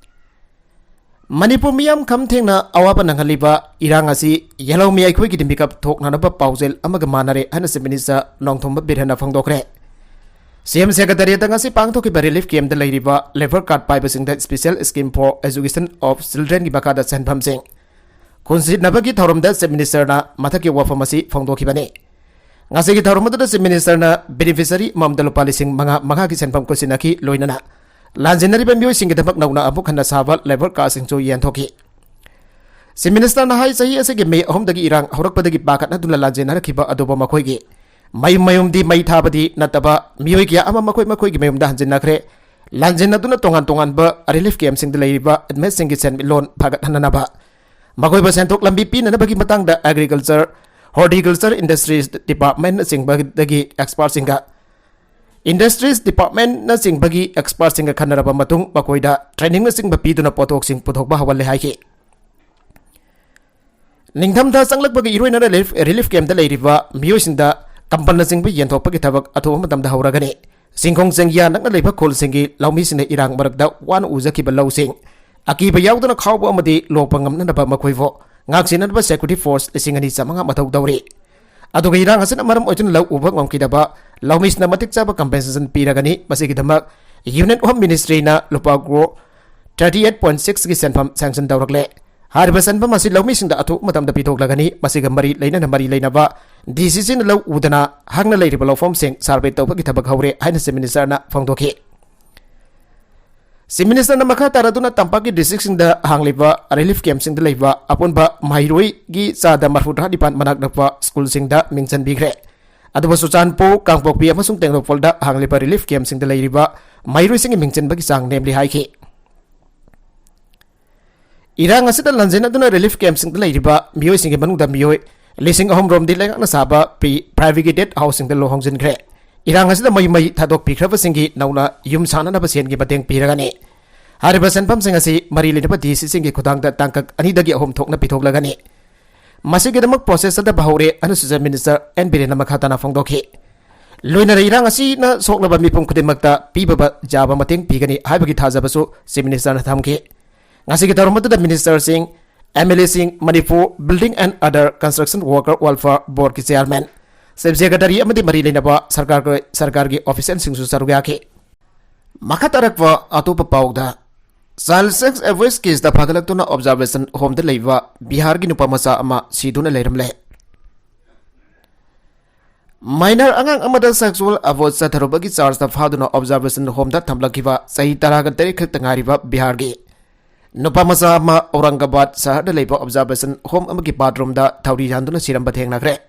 ꯃꯅꯤꯄꯨꯔ ꯃꯤꯌꯥꯝ ꯈꯝ ꯊꯦꯡꯅ ꯑꯋꯥꯕ ꯅꯪꯍꯜꯂꯤꯕ ꯏꯔꯥꯡ ꯑꯁꯤ ꯌꯦꯜꯍꯧꯃꯤ ꯑꯩꯈꯣꯏꯒꯤꯗꯤ ꯃꯤꯀꯞ ꯊꯣꯛꯅꯅꯕ ꯄꯥꯎꯖꯦꯜ ꯑꯃꯒ ꯃꯥꯟꯅꯔꯦ ꯍꯥꯏꯅ Chief Minister ꯅꯣꯡꯊꯣꯝꯕ ꯕꯤꯔꯦꯟꯅ ꯐꯣꯡꯗꯣꯛꯈ꯭ꯔꯦ꯫ C M Secretariat ꯇ ꯉꯁꯤ ꯄꯥꯡꯊꯣꯛꯈꯤꯕ relief camp ꯇ ꯂꯩꯔꯤꯕ labour card ꯄꯥꯏꯕꯁꯤꯡꯗ Special Scheme for Education of Children ꯒꯤ ꯃꯈꯥꯗ ꯁꯦꯟꯐꯝꯁꯤꯡ ꯈꯨꯟꯁꯤꯟꯅꯕꯒꯤ ꯊꯧꯔꯝꯗ Chief Minister ꯅ ꯃꯊꯛꯀꯤ ꯋꯥꯐꯝ ꯑꯁꯤ ꯐꯣꯡꯗꯣꯛꯈꯤꯕꯅꯤ꯫ ꯉꯁꯤꯒꯤ ꯊꯧꯔꯝ ꯑꯗꯨꯗ Chief Minister ꯅ beneficiary ꯑꯃꯃꯝꯗ ꯂꯨꯄꯥ ꯂꯤꯁꯤꯡ ꯃꯉꯥ ꯃꯉꯥꯒꯤ ꯁꯦꯟꯐꯝ ꯈꯨꯠꯁꯤꯟꯅꯈꯤ, ꯂꯣꯏꯅꯅ ꯂꯥꯟꯖꯦꯟꯅꯔꯤꯕ ꯃꯤꯑꯣꯏꯁꯤꯡꯒꯤꯗꯃꯛ ꯅꯧꯅ ꯑꯃꯨꯛ ꯍꯟꯅ ꯁꯥꯕ labour card ꯁꯤꯡꯁꯨ ꯌꯦꯟꯊꯣꯛꯈꯤ꯫ Chief Minister ꯅ ꯍꯥꯏ, ꯆꯍꯤ ꯑꯁꯤꯒꯤ ꯃꯦ ꯑꯍꯨꯝꯗꯒꯤ ꯏꯔꯥꯡ ꯍꯧꯔꯛꯄꯗꯒꯤ ꯄꯥꯈꯠꯅꯗꯨꯅ ꯂꯥꯟꯖꯦꯟꯅꯔꯛꯈꯤꯕ ꯑꯗꯨꯕꯨ ꯃꯈꯣꯏꯒꯤ ꯃꯌꯨꯝ ꯃꯌꯨꯝꯗꯤ ꯃꯩ ꯊꯥꯕꯗꯤ ꯅꯠꯇꯕ ꯃꯤꯑꯣꯏ ꯀꯌꯥ ꯑꯃ ꯃꯈꯣꯏ ꯃꯈꯣꯏꯒꯤ ꯃꯌꯨꯝꯗ ꯍꯟꯖꯤꯟꯅꯈ꯭ꯔꯦ꯫ ꯂꯥꯟꯖꯦꯟꯅꯗꯨꯅ ꯇꯣꯉꯥꯟ ꯇꯣꯉꯥꯟꯕ relief camp ꯁꯤꯡꯗ ꯂꯩꯔꯤꯕ inmate ꯁꯤꯡꯒꯤ ꯁꯦꯟꯃꯤꯠꯂꯣꯟ ꯐꯒꯠꯍꯟꯅꯅꯕ ꯃꯈꯣꯏꯕꯨ ꯁꯦꯟꯊꯣꯛ ꯂꯝꯕꯤ ꯄꯤꯅꯅꯕꯒꯤ ꯃꯇꯥꯡꯗ Agriculture, Horticulture, Industries Department ꯅꯆꯤꯡꯕꯗꯒꯤ expert ꯁꯤꯡꯒ, Industries Department ꯅꯆꯤꯡꯕꯒꯤ expert ꯁꯤꯡꯒ ꯈꯟꯅꯔꯕ ꯃꯇꯨꯡ ꯃꯈꯣꯏꯗ training ꯅꯆꯤꯡꯕ ꯄꯤꯗꯨꯅ ꯄꯣꯠꯊꯣꯛꯁꯤꯡ ꯄꯨꯊꯣꯛꯄ ꯍꯧꯍꯜꯂꯦ ꯍꯥꯏꯈꯤ꯫ ꯅꯤꯡꯊꯝꯊꯥ ꯆꯪꯂꯛꯄꯒ ꯏꯔꯣꯏꯅꯅ relief, relief camp ꯇ ꯂꯩꯔꯤꯕ ꯃꯤꯑꯣꯏꯁꯤꯡꯗ ꯀꯝꯕꯜꯅꯆꯤꯡꯕ ꯌꯦꯟꯊꯣꯛꯄꯒꯤ ꯊꯕꯛ ꯑꯊꯨꯕ ꯃꯇꯝꯗ ꯍꯧꯔꯒꯅꯤ꯫ ꯆꯤꯡꯈꯣꯡ ꯆꯤꯡꯌꯥ ꯅꯛꯅ ꯂꯩꯕ ꯈꯨꯜꯁꯤꯡꯒꯤ ꯂꯧꯃꯤꯁꯤꯡꯅ ꯏꯔꯥꯡ ꯃꯔꯛꯇ ꯋꯥꯅ ꯎꯖꯈꯤꯕ ꯂꯧꯁꯤꯡ ꯑꯀꯤꯕ ꯌꯥꯎꯗꯅ ꯈꯥꯎꯕ ꯑꯃꯗꯤ ꯂꯣꯛꯄ ꯉꯝꯅꯅꯕ ꯃꯈꯣꯏꯕꯨ ꯉꯥꯛ ꯁꯦꯟꯅꯅꯕ security force ꯂꯤꯁꯤꯡ ꯑꯅꯤ ꯆꯥꯃꯉꯥ ꯃꯊꯧ ꯇꯧꯔꯤ꯫ ꯑꯗꯨꯒ ꯏꯔꯥꯡ ꯑꯁꯤꯅ ꯃꯔꯝ ꯑꯣꯏꯗꯨꯅ ꯂꯧ ꯎꯕ ꯉꯝꯈꯤꯗꯕ ꯂꯧꯃꯤꯁꯤꯡꯅ ꯃꯇꯤꯛ ꯆꯥꯕ compensation ꯄꯤꯔꯒꯅꯤ꯫ ꯃꯁꯤꯒꯤꯗꯃꯛ Union Home Ministry ꯅ ꯂꯨꯄꯥ crore thirty eight point six ꯀꯤ ꯁꯦꯟꯐꯝ sanction ꯇꯧꯔꯛꯂꯦ꯫ ꯍꯥꯏꯔꯤꯕ ꯁꯦꯟꯐꯝ ꯑꯁꯤ ꯂꯧꯃꯤꯁꯤꯡꯗ ꯑꯊꯨꯕ ꯃꯇꯝꯗ ꯄꯤꯊꯣꯛꯂꯒꯅꯤ꯫ ꯃꯁꯤꯒ ꯃꯔꯤ ꯂꯩꯅꯅ ꯃꯔꯤ ꯂꯩꯅꯕ D C C ꯅ ꯂꯧ ꯎꯗꯅ ꯍꯥꯡꯅ ꯂꯩꯔꯤꯕ ꯂꯧꯐꯝꯁꯤꯡ survey ꯇꯧꯕꯒꯤ ꯊꯕꯛ ꯍꯧꯔꯦ ꯍꯥꯏꯅ Chief Minister ꯅ ꯐꯣꯡꯗꯣꯛꯈꯤ꯫ Chief Minister ꯅ ꯃꯈꯥ ꯇꯥꯔꯗꯨꯅ ꯇꯝꯄꯥꯛꯀꯤ district ꯁꯤꯡꯗ ꯍꯥꯡꯂꯤꯕ relief camp ꯁꯤꯡꯗ ꯂꯩꯕ ꯑꯄꯨꯟꯕ ꯃꯍꯩꯔꯣꯏꯒꯤ ꯆꯥꯗ ꯃꯔꯐꯨ ꯇꯔꯥ ꯅꯤꯄꯥꯟ ꯃꯅꯥꯛ ꯅꯛꯄ school ꯁꯤꯡꯗ ꯃꯤꯡ ꯆꯟꯕꯤꯈ꯭ꯔꯦ꯫ ꯑꯗꯨꯕꯨ ꯆꯨꯔꯆꯥꯟꯄꯨꯔ, ꯀꯥꯡꯄꯣꯛꯄꯤ ꯑꯃꯁꯨꯡ ꯇꯦꯡꯅꯧꯄꯜꯗ ꯍꯥꯡꯂꯤꯕ relief camp ꯁꯤꯡꯗ ꯂꯩꯔꯤꯕ ꯃꯍꯩꯔꯣꯏꯁꯤꯡꯒꯤ ꯃꯤꯡ ꯆꯟꯕꯒꯤ ꯆꯥꯡ ꯅꯦꯝꯂꯤ ꯍꯥꯏꯈꯤ꯫ ꯏꯔꯥꯡ ꯑꯁꯤꯗ ꯂꯥꯟꯖꯦꯟꯅꯗꯨꯅ relief camp ꯁꯤꯡꯗ ꯂꯩꯔꯤꯕ ꯃꯤꯑꯣꯏꯁꯤꯡꯒꯤ ꯃꯅꯨꯡꯗ ꯃꯤꯑꯣꯏ ꯂꯤꯁꯤꯡ ꯑꯍꯨꯝ ꯔꯣꯝꯗꯤ ꯂꯩꯉꯥꯛꯅ ꯁꯥꯕ pre-, pre-fabricated house ꯁꯤꯡꯗ ꯂꯨꯍꯣꯡꯖꯤꯟꯈ꯭ꯔꯦ꯫ ꯏꯔꯥꯡ ꯑꯁꯤꯗ ꯃꯌꯨꯝ ꯃꯩ ꯊꯥꯗꯣꯛꯄꯤꯈ꯭ꯔꯕꯁꯤꯡꯒꯤ ꯅꯧꯅ ꯌꯨꯝ ꯁꯥꯅꯅꯕ ꯁꯦꯟꯒꯤ ꯃꯇꯦꯡ ꯄꯤꯔꯒꯅꯤ꯫ ꯍꯥꯏꯔꯤꯕ ꯁꯦꯟꯐꯝꯁꯤꯡ ꯑꯁꯤ ꯃꯔꯤ ꯂꯩꯅꯕ D C ꯁꯤꯡꯒꯤ ꯈꯨꯠꯊꯥꯡꯗ ꯇꯥꯡꯀꯛ ꯑꯅꯤꯗꯒꯤ ꯑꯍꯨꯝ ꯊꯣꯛꯅ ꯄꯤꯊꯣꯛꯂꯒꯅꯤ꯫ ꯃꯁꯤꯒꯤꯗꯃꯛ process ꯆꯠꯊꯕ ꯍꯧꯔꯦ ꯍꯥꯏꯅꯁꯨ Chief Minister N ꯕꯤꯔꯦꯟꯅ ꯃꯈꯥ ꯇꯥꯅ ꯐꯣꯡꯗꯣꯛꯈꯤ꯫ ꯂꯣꯏꯅꯅ ꯏꯔꯥꯡ ꯑꯁꯤꯅ ꯁꯣꯛꯂꯕ ꯃꯤꯄꯨꯝ ꯈꯨꯗꯤꯡꯃꯛꯇ ꯄꯤꯕ ꯌꯥꯕ ꯃꯇꯦꯡ ꯄꯤꯒꯅꯤ ꯍꯥꯏꯕꯒꯤ ꯊꯥꯖꯕꯁꯨ Chief Minister ꯅ ꯊꯝꯈꯤ꯫ ꯉꯁꯤꯒꯤ ꯊꯧꯔꯝ ꯑꯗꯨꯗ minister ꯁꯤꯡ, M L A ꯁꯤꯡ, Manipur Building and Other Construction Worker Welfare Board ꯀꯤ chairman, chief secretary ꯑꯃꯗꯤ ꯃꯔꯤ ꯂꯩꯅꯕ ꯁꯔꯀꯥꯔꯒꯤ, ꯁꯔꯀꯥꯔꯒꯤ official ꯁꯤꯡꯁꯨ ꯁꯔꯨꯛ ꯌꯥꯈꯤ꯫ ꯃꯈꯥ ꯇꯥꯔꯛꯄ ꯑꯇꯣꯞꯄ ꯄꯥꯎꯗ, child sex abuse case ꯇ ꯐꯒꯠꯂꯛꯇꯨꯅ observation home ꯗ ꯂꯩꯕ ꯕꯤꯍꯥꯔꯒꯤ ꯅꯨꯄꯥ ꯃꯆꯥ ꯑꯃ ꯁꯤꯗꯨꯅ ꯂꯩꯔꯝꯂꯦ꯫ Minor ꯑꯉꯥꯡ ꯑꯃꯗ sexual abuse ꯆꯠꯊꯔꯨꯕꯒꯤ charge ꯇ ꯐꯥꯗꯨꯅ observation home ꯗ ꯊꯝꯂꯛꯈꯤꯕ ꯆꯍꯤ ꯇꯔꯥꯒ ꯇꯔꯦꯠ ꯈꯛꯇ ꯉꯥꯏꯔꯤꯕ ꯕꯤꯍꯥꯔꯒꯤ ꯅꯨꯄꯥ ꯃꯆꯥ ꯑꯃ ꯑꯧꯔꯪꯒꯕꯥꯗ ꯁꯍꯔꯗ ꯂꯩꯕ observation home ꯑꯃꯒꯤ bathroom ꯗ ꯊꯧꯔꯤ ꯌꯥꯟꯗꯨꯅ ꯁꯤꯔꯝꯕ ꯊꯦꯡꯅꯈ꯭ꯔꯦ꯫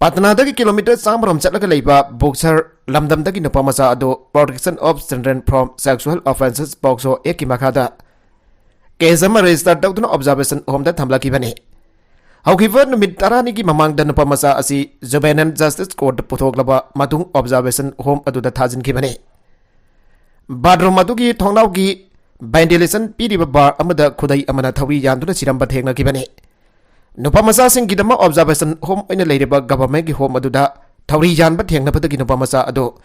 ꯄꯠꯅꯥꯗꯒꯤ kilometre ꯆꯥꯝꯃꯔꯣꯝ ꯆꯠꯂꯒ ꯂꯩꯕ ꯕꯨꯛꯁꯔ ꯂꯝꯗꯝꯗꯒꯤ ꯅꯨꯄꯥ ꯃꯆꯥ ꯑꯗꯨ Protection of Children from Sexual Offences, POCSO Act ꯀꯤ ꯃꯈꯥꯗ case ꯑꯃ register ꯇꯧꯗꯨꯅ observation home ꯗ ꯊꯝꯂꯛꯈꯤꯕꯅꯤ꯫ ꯍꯧꯈꯤꯕ ꯅꯨꯃꯤꯠ ꯇꯔꯥꯅꯤꯒꯤ ꯃꯃꯥꯡꯗ ꯅꯨꯄꯥ ꯃꯆꯥ ꯑꯁꯤ Juvenile Justice Court ꯇ ꯄꯨꯊꯣꯛꯂꯕ ꯃꯇꯨꯡ observation home ꯑꯗꯨꯗ ꯊꯥꯖꯤꯟꯈꯤꯕꯅꯤ꯫ Bathroom ꯑꯗꯨꯒꯤ ꯊꯣꯡꯅꯥꯎꯒꯤ ventilation ꯄꯤꯔꯤꯕ bar ꯑꯃꯗ ꯈꯨꯗꯩ ꯑꯃꯅ ꯊꯧꯔꯤ ꯌꯥꯟꯗꯨꯅ ꯁꯤꯔꯝꯕ ꯊꯦꯡꯅꯈꯤꯕꯅꯤ꯫ ꯅꯨꯄꯥ ꯃꯆꯥꯁꯤꯡꯒꯤꯗꯃꯛ observation home ꯑꯣꯏꯅ ꯂꯩꯔꯤꯕ government ꯀꯤ home ꯑꯗꯨꯗ ꯊꯧꯔꯤ ꯌꯥꯟꯕ ꯊꯦꯡꯅꯕꯗꯒꯤ ꯅꯨꯄꯥ ꯃꯆꯥ ꯑꯗꯨ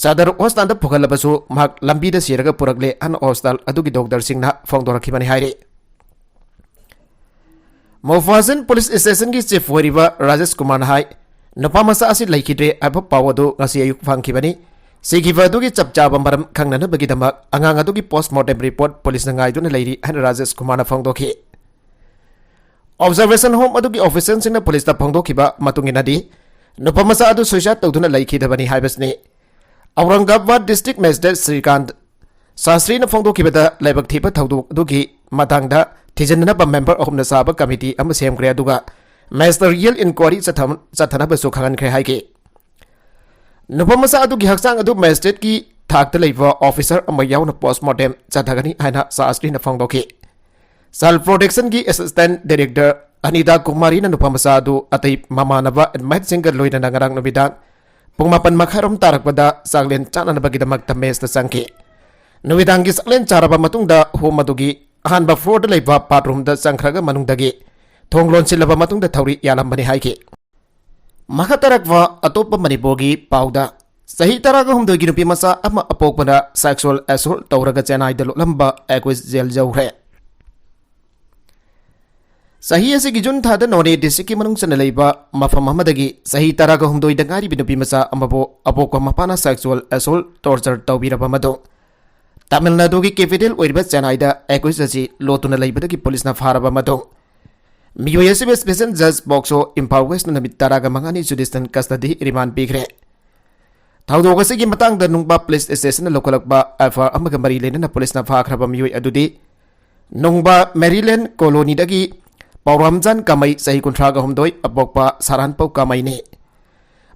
ꯁꯗꯔ hospital ꯗ ꯄꯨꯈꯠꯂꯕꯁꯨ ꯃꯍꯥꯛ ꯂꯝꯕꯤꯗ ꯁꯤꯔꯒ ꯄꯨꯔꯛꯂꯦ ꯍꯥꯏꯅ hospital ꯑꯗꯨꯒꯤ doctor ꯁꯤꯡꯅ ꯐꯣꯡꯗꯣꯔꯛꯈꯤꯕꯅꯤ ꯍꯥꯏꯔꯤ꯫ ꯃꯣꯐꯥꯖꯤꯟ police station ꯒꯤ chief ꯑꯣꯏꯔꯤꯕ ꯔꯥꯖꯦꯁ ꯀꯨꯃꯥꯔꯅ ꯍꯥꯏ, ꯅꯨꯄꯥ ꯃꯆꯥ ꯑꯁꯤ ꯂꯩꯈꯤꯗ꯭ꯔꯦ ꯍꯥꯏꯕ ꯄꯥꯎ ꯑꯗꯨ ꯉꯁꯤ ꯑꯌꯨꯛ ꯐꯪꯈꯤꯕꯅꯤ꯫ ꯁꯤꯈꯤꯕ ꯑꯗꯨꯒꯤ ꯆꯞ ꯆꯥꯕ ꯃꯔꯝ ꯈꯪꯅꯅꯕꯒꯤꯗꯃꯛ ꯑꯉꯥꯡ ꯑꯗꯨꯒꯤ post mortem report police ꯅ ꯉꯥꯏꯗꯨꯅ ꯂꯩꯔꯤ ꯍꯥꯏꯅ ꯔꯥꯖꯦꯁ ꯀꯨꯃꯥꯔꯅ ꯐꯣꯡꯗꯣꯛꯈꯤ꯫ Observation home ꯑꯗꯨꯒꯤ official ꯁꯤꯡꯅ police ꯇ ꯐꯣꯡꯗꯣꯛꯈꯤꯕ ꯃꯇꯨꯡ ꯏꯟꯅꯗꯤ, ꯅꯨꯄꯥ ꯃꯆꯥ ꯑꯗꯨ suicide ꯇꯧꯗꯨꯅ ꯂꯩꯈꯤꯗꯕꯅꯤ ꯍꯥꯏꯕꯁꯤꯅꯤ꯫ ꯑꯧꯔꯪꯒꯕꯥꯗ district magistrate ꯁ꯭ꯔꯤꯀꯥꯟꯠ ꯁꯥꯁꯇ꯭ꯔꯤꯅ ꯐꯣꯡꯗꯣꯛꯈꯤꯕꯗ, ꯂꯥꯏꯕꯛ ꯊꯤꯕ ꯊꯧꯗꯣꯛ ꯑꯗꯨꯒꯤ ꯃꯇꯥꯡꯗ ꯊꯤꯖꯤꯟꯅꯅꯕ ꯃꯦꯝꯕꯔ ꯑꯍꯨꯝꯅ ꯆꯥꯕ ꯀꯃꯤꯇꯤ ꯑꯃ ꯁꯦꯝꯈ꯭ꯔꯦ, ꯑꯗꯨꯒ ꯃꯦꯖꯤꯁꯇ꯭ꯔꯦꯠ ꯔꯤꯌꯦꯜ ꯏꯟꯀ꯭ꯋꯥꯏꯔꯤ ꯆꯠꯊ-, ꯆꯠꯊꯅꯕꯁꯨ ꯈꯪꯍꯟꯈ꯭ꯔꯦ ꯍꯥꯏꯈꯤ꯫ ꯅꯨꯄꯥ ꯃꯆꯥ ꯑꯗꯨꯒꯤ ꯍꯛꯆꯥꯡ ꯑꯗꯨ ꯃꯦꯖꯤꯁꯇ꯭ꯔꯦꯠꯀꯤ ꯊꯥꯛꯇ ꯂꯩꯕ ꯑꯣꯐꯤꯁꯔ ꯑꯃ ꯌꯥꯎꯅ ꯄꯣꯁꯃꯣꯔꯇꯦꯝ ꯆꯠꯊꯒꯅꯤ ꯍꯥꯏꯅ ꯁꯥꯁꯇ꯭ꯔꯤꯅ ꯐꯣꯡꯗꯣꯛꯈꯤ꯫ ꯆꯥꯏꯜ ꯄ꯭ꯔꯣꯇꯦꯛꯁꯟꯒꯤ ꯑꯦꯁꯤꯁꯇꯦꯟꯠ ꯗꯥꯏꯔꯦꯛꯇꯔ ꯑꯅꯤꯇꯥ ꯀꯨꯃꯥꯔꯤꯅ ꯅꯨꯄꯥ ꯃꯆꯥ ꯑꯗꯨ ꯑꯇꯩ ꯃꯃꯥꯟꯅꯕ ꯏꯟꯃꯦꯠꯁꯤꯡꯒ ꯂꯣꯏꯅꯅ ꯉꯔꯥꯡ ꯅꯨꯃꯤꯗꯥꯡ ꯄꯨꯡ ꯃꯥꯄꯟ ꯃꯈꯥꯏꯔꯣꯝ ꯇꯥꯔꯛꯄꯗ ꯆꯥꯛꯂꯦꯟ ꯆꯥꯅꯅꯕꯒꯤꯗꯃꯛꯇ ꯃꯦꯁꯇ ꯆꯪꯈꯤ꯫ ꯅꯨꯃꯤꯗꯥꯡꯒꯤ ꯆꯥꯛꯂꯦꯟ ꯆꯥꯔꯕ ꯃꯇꯨꯡꯗ ꯍꯣꯝ ꯑꯗꯨꯒꯤ ꯑꯍꯥꯟꯕ ꯐ꯭ꯂꯣꯔꯗ ꯂꯩꯕ ꯕꯥꯠꯔꯨꯝꯗ ꯆꯪꯈ꯭ꯔꯒ ꯃꯅꯨꯡꯗꯒꯤ ꯊꯣꯡ ꯂꯣꯟꯁꯤꯜꯂꯕ ꯃꯇꯨꯡꯗ ꯊꯧꯔꯤ ꯌꯥꯜꯂꯝꯕꯅꯤ ꯍꯥꯏꯈꯤ꯫ ꯃꯈꯥ ꯇꯥꯔꯛꯄ ꯑꯇꯣꯞꯄ ꯃꯅꯤꯄꯨꯔꯒꯤ ꯄꯥꯎꯗ, ꯆꯍꯤ ꯇꯔꯥꯒ ꯍꯨꯝꯗꯣꯏꯒꯤ ꯅꯨꯄꯤ ꯃꯆꯥ ꯑꯃ ꯑꯄꯣꯛꯄꯅ ꯁꯦꯛꯁꯨꯑꯦꯜ ꯑꯦꯁꯣꯜꯠ ꯇꯧꯔꯒ ꯆꯦꯟꯅꯥꯏꯗ ꯂꯣꯠꯂꯝꯕ ꯑꯦꯀ꯭ꯌꯨꯖ ꯖꯦꯜ ꯌꯧꯈ꯭ꯔꯦ꯫ ꯆꯍꯤ ꯑꯁꯤꯒꯤ ꯖꯨꯟ ꯊꯥꯗ ꯅꯣꯅꯦ ꯗꯤꯁꯇ꯭ꯔꯤꯛꯀꯤ ꯃꯅꯨꯡ ꯆꯟꯅ ꯂꯩꯕ ꯃꯐꯝ ꯑꯃꯗꯒꯤ ꯆꯍꯤ ꯇꯔꯥꯒ ꯍꯨꯝꯗꯣꯏꯗ ꯉꯥꯏꯔꯤꯕꯤ ꯅꯨꯄꯤ ꯃꯆꯥ ꯑꯃꯕꯨ ꯑꯄꯣꯛꯄ ꯃꯄꯥꯅ ꯁꯦꯛꯁꯨꯑꯦꯜ ꯑꯦꯁꯣꯜꯠ, ꯇꯣꯔꯆꯔ ꯇꯧꯕꯤꯔꯕ ꯃꯇꯨꯡ, ꯇꯥꯃꯤꯜ ꯅꯥꯗꯨꯒꯤ ꯀꯦꯄꯤꯇꯦꯜ ꯑꯣꯏꯔꯤꯕ ꯆꯦꯟꯅꯥꯏꯗ ꯑꯦꯀ꯭ꯌꯨꯖ ꯑꯁꯤ ꯂꯣꯠꯇꯨꯅ ꯂꯩꯕꯗꯒꯤ ꯄꯨꯂꯤꯁꯅ ꯐꯥꯔꯕ ꯃꯇꯨꯡ, ꯃꯤꯑꯣꯏ ꯑꯁꯤꯕꯨ ꯁ꯭ꯄꯦꯁꯦꯜ ꯖꯖ ꯄꯣꯛꯁꯣ ꯏꯝꯐꯥꯜ ꯋꯦꯁꯅ ꯅꯨꯃꯤꯠ ꯇꯔꯥꯒ ꯃꯉꯥꯅꯤ ꯖꯨꯗꯤꯁꯤꯌꯦꯜ ꯀꯁꯇꯗꯤ ꯔꯤꯃꯥꯟ ꯄꯤꯈ꯭ꯔꯦ꯫ ꯊꯧꯗꯣꯛ ꯑꯁꯤꯒꯤ ꯃꯇꯥꯡꯗ ꯅꯨꯡꯕꯥ ꯄꯨꯂꯤꯁ ꯁ꯭ꯇꯦꯁꯟꯅ ꯂꯧꯈꯠꯂꯛꯄ ꯑꯦꯐ ꯑꯥꯏ ꯑꯥꯔ ꯑꯃꯒ ꯃꯔꯤ ꯂꯩꯅꯅ ꯄꯨꯂꯤꯁꯅ ꯐꯥꯈ꯭ꯔꯕ ꯃꯤꯑꯣꯏ ꯑꯗꯨꯗꯤ ꯅꯨꯡꯕꯥ ꯃꯦꯔꯤꯂꯦꯟ ꯀꯣꯂꯣꯅꯤꯗꯒꯤ ꯄꯥꯎꯔꯥꯝꯖꯥꯟ ꯀꯥꯃꯩ, ꯆꯍꯤ ꯀꯨꯟꯊ꯭ꯔꯥꯒ ꯍꯨꯝꯗꯣꯏ, ꯑꯄꯣꯛꯄ ꯁꯥꯔꯥꯟꯄꯧ ꯀꯥꯃꯩꯅꯤ꯫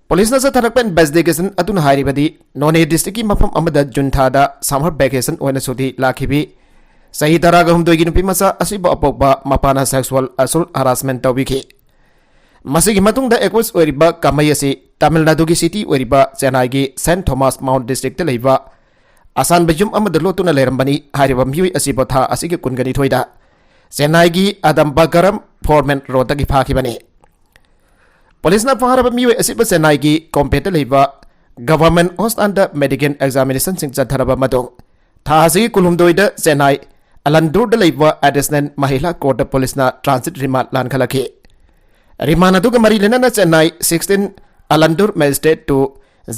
ꯄꯨꯂꯤꯁꯅ ꯆꯠꯊꯔꯛꯄ ꯏꯟꯚꯦꯁꯇꯤꯒꯦꯁꯟ ꯑꯗꯨꯅ ꯍꯥꯏꯔꯤꯕꯗꯤ, ꯅꯣꯅꯦ ꯗꯤꯁꯇ꯭ꯔꯤꯛꯀꯤ ꯃꯐꯝ ꯑꯃꯗ ꯖꯨꯟ ꯊꯥꯗ ꯁꯝꯃꯔ ꯚꯦꯀꯦꯁꯟ ꯑꯣꯏꯅ ꯁꯨꯇꯤ ꯂꯥꯛꯈꯤꯕꯤ ꯆꯍꯤ ꯇꯔꯥꯒ ꯍꯨꯝꯗꯣꯏꯒꯤ ꯅꯨꯄꯤ ꯃꯆꯥ ꯑꯁꯤꯕꯨ ꯑꯄꯣꯛꯄ ꯃꯄꯥꯅ ꯁꯦꯛꯁꯨꯑꯦꯜ ꯑꯦꯁꯣꯜꯠ, ꯍꯔꯥꯁꯃꯦꯟ ꯇꯧꯕꯤꯈꯤ꯫ ꯃꯁꯤꯒꯤ ꯃꯇꯨꯡꯗ ꯑꯦꯀ꯭ꯌꯨꯖ ꯑꯣꯏꯔꯤꯕ ꯀꯥꯃꯩ ꯑꯁꯤ ꯇꯥꯃꯤꯜ ꯅꯥꯗꯨꯒꯤ ꯁꯤꯇꯤ ꯑꯣꯏꯔꯤꯕ ꯆꯦꯟꯅꯥꯏꯒꯤ ꯁꯦꯟꯠ ꯊꯣꯃꯥꯁ ꯃꯥꯎꯟꯠ ꯗꯤꯁꯇ꯭ꯔꯤꯛꯇ ꯂꯩꯕ ꯑꯁꯥꯟꯕ ꯌꯨꯝ ꯑꯃꯗ ꯂꯣꯠꯇꯨꯅ ꯂꯩꯔꯝꯕꯅꯤ꯫ ꯍꯥꯏꯔꯤꯕ ꯃꯤꯑꯣꯏ ꯑꯁꯤꯕꯨ ꯊꯥ ꯑꯁꯤꯒꯤ ꯀꯨꯟꯒ ꯅꯤꯊꯣꯏꯗ ꯆꯦꯟꯅꯥꯏꯒꯤ ꯑꯗꯝꯕꯀꯔꯝ ꯐꯣꯔꯃꯦꯟ ꯔꯣꯗꯇꯒꯤ ꯐꯥꯈꯤꯕꯅꯤ꯫ ꯄꯨꯂꯤꯁꯅ ꯐꯥꯔꯕ ꯃꯤꯑꯣꯏ ꯑꯁꯤꯕꯨ ꯆꯦꯟꯅꯥꯏꯒꯤ ꯀꯣꯝꯄꯦꯠꯇ ꯂꯩꯕ ꯒꯚꯔꯟꯃꯦꯟꯠ ꯍꯣꯁꯄꯤꯇꯥꯜꯗ ꯃꯦꯗꯤꯀꯦꯜ ꯑꯦꯛꯖꯥꯃꯤꯅꯦꯁꯟꯁꯤꯡ ꯆꯠꯊꯔꯕ ꯃꯇꯨꯡ, ꯊꯥ ꯑꯁꯤꯒꯤ ꯀꯨꯟꯍꯨꯝꯗꯣꯏꯗ ꯆꯦꯟꯅꯥꯏ ꯑꯂꯟꯗꯨꯔꯗ ꯂꯩꯕ ꯑꯦꯗꯤꯁꯅꯦꯜ ꯃꯍꯤꯂꯥ ꯀꯣꯔꯠꯇ ꯄꯨꯂꯤꯁꯅ ꯇ꯭ꯔꯥꯟꯖꯤꯠ ꯔꯤꯃꯥꯟ ꯂꯥꯟꯈꯠꯂꯛꯈꯤ꯫ ꯔꯤꯃꯥꯟ ꯑꯗꯨꯒ ꯃꯔꯤ ꯂꯩꯅꯅ ꯆꯦꯟꯅꯥꯏ ꯁꯤꯛꯁꯇꯤꯟ ꯑꯂꯟꯗꯨꯔ ꯃꯦꯖꯤꯁꯇ꯭ꯔꯦꯠ ꯇꯨ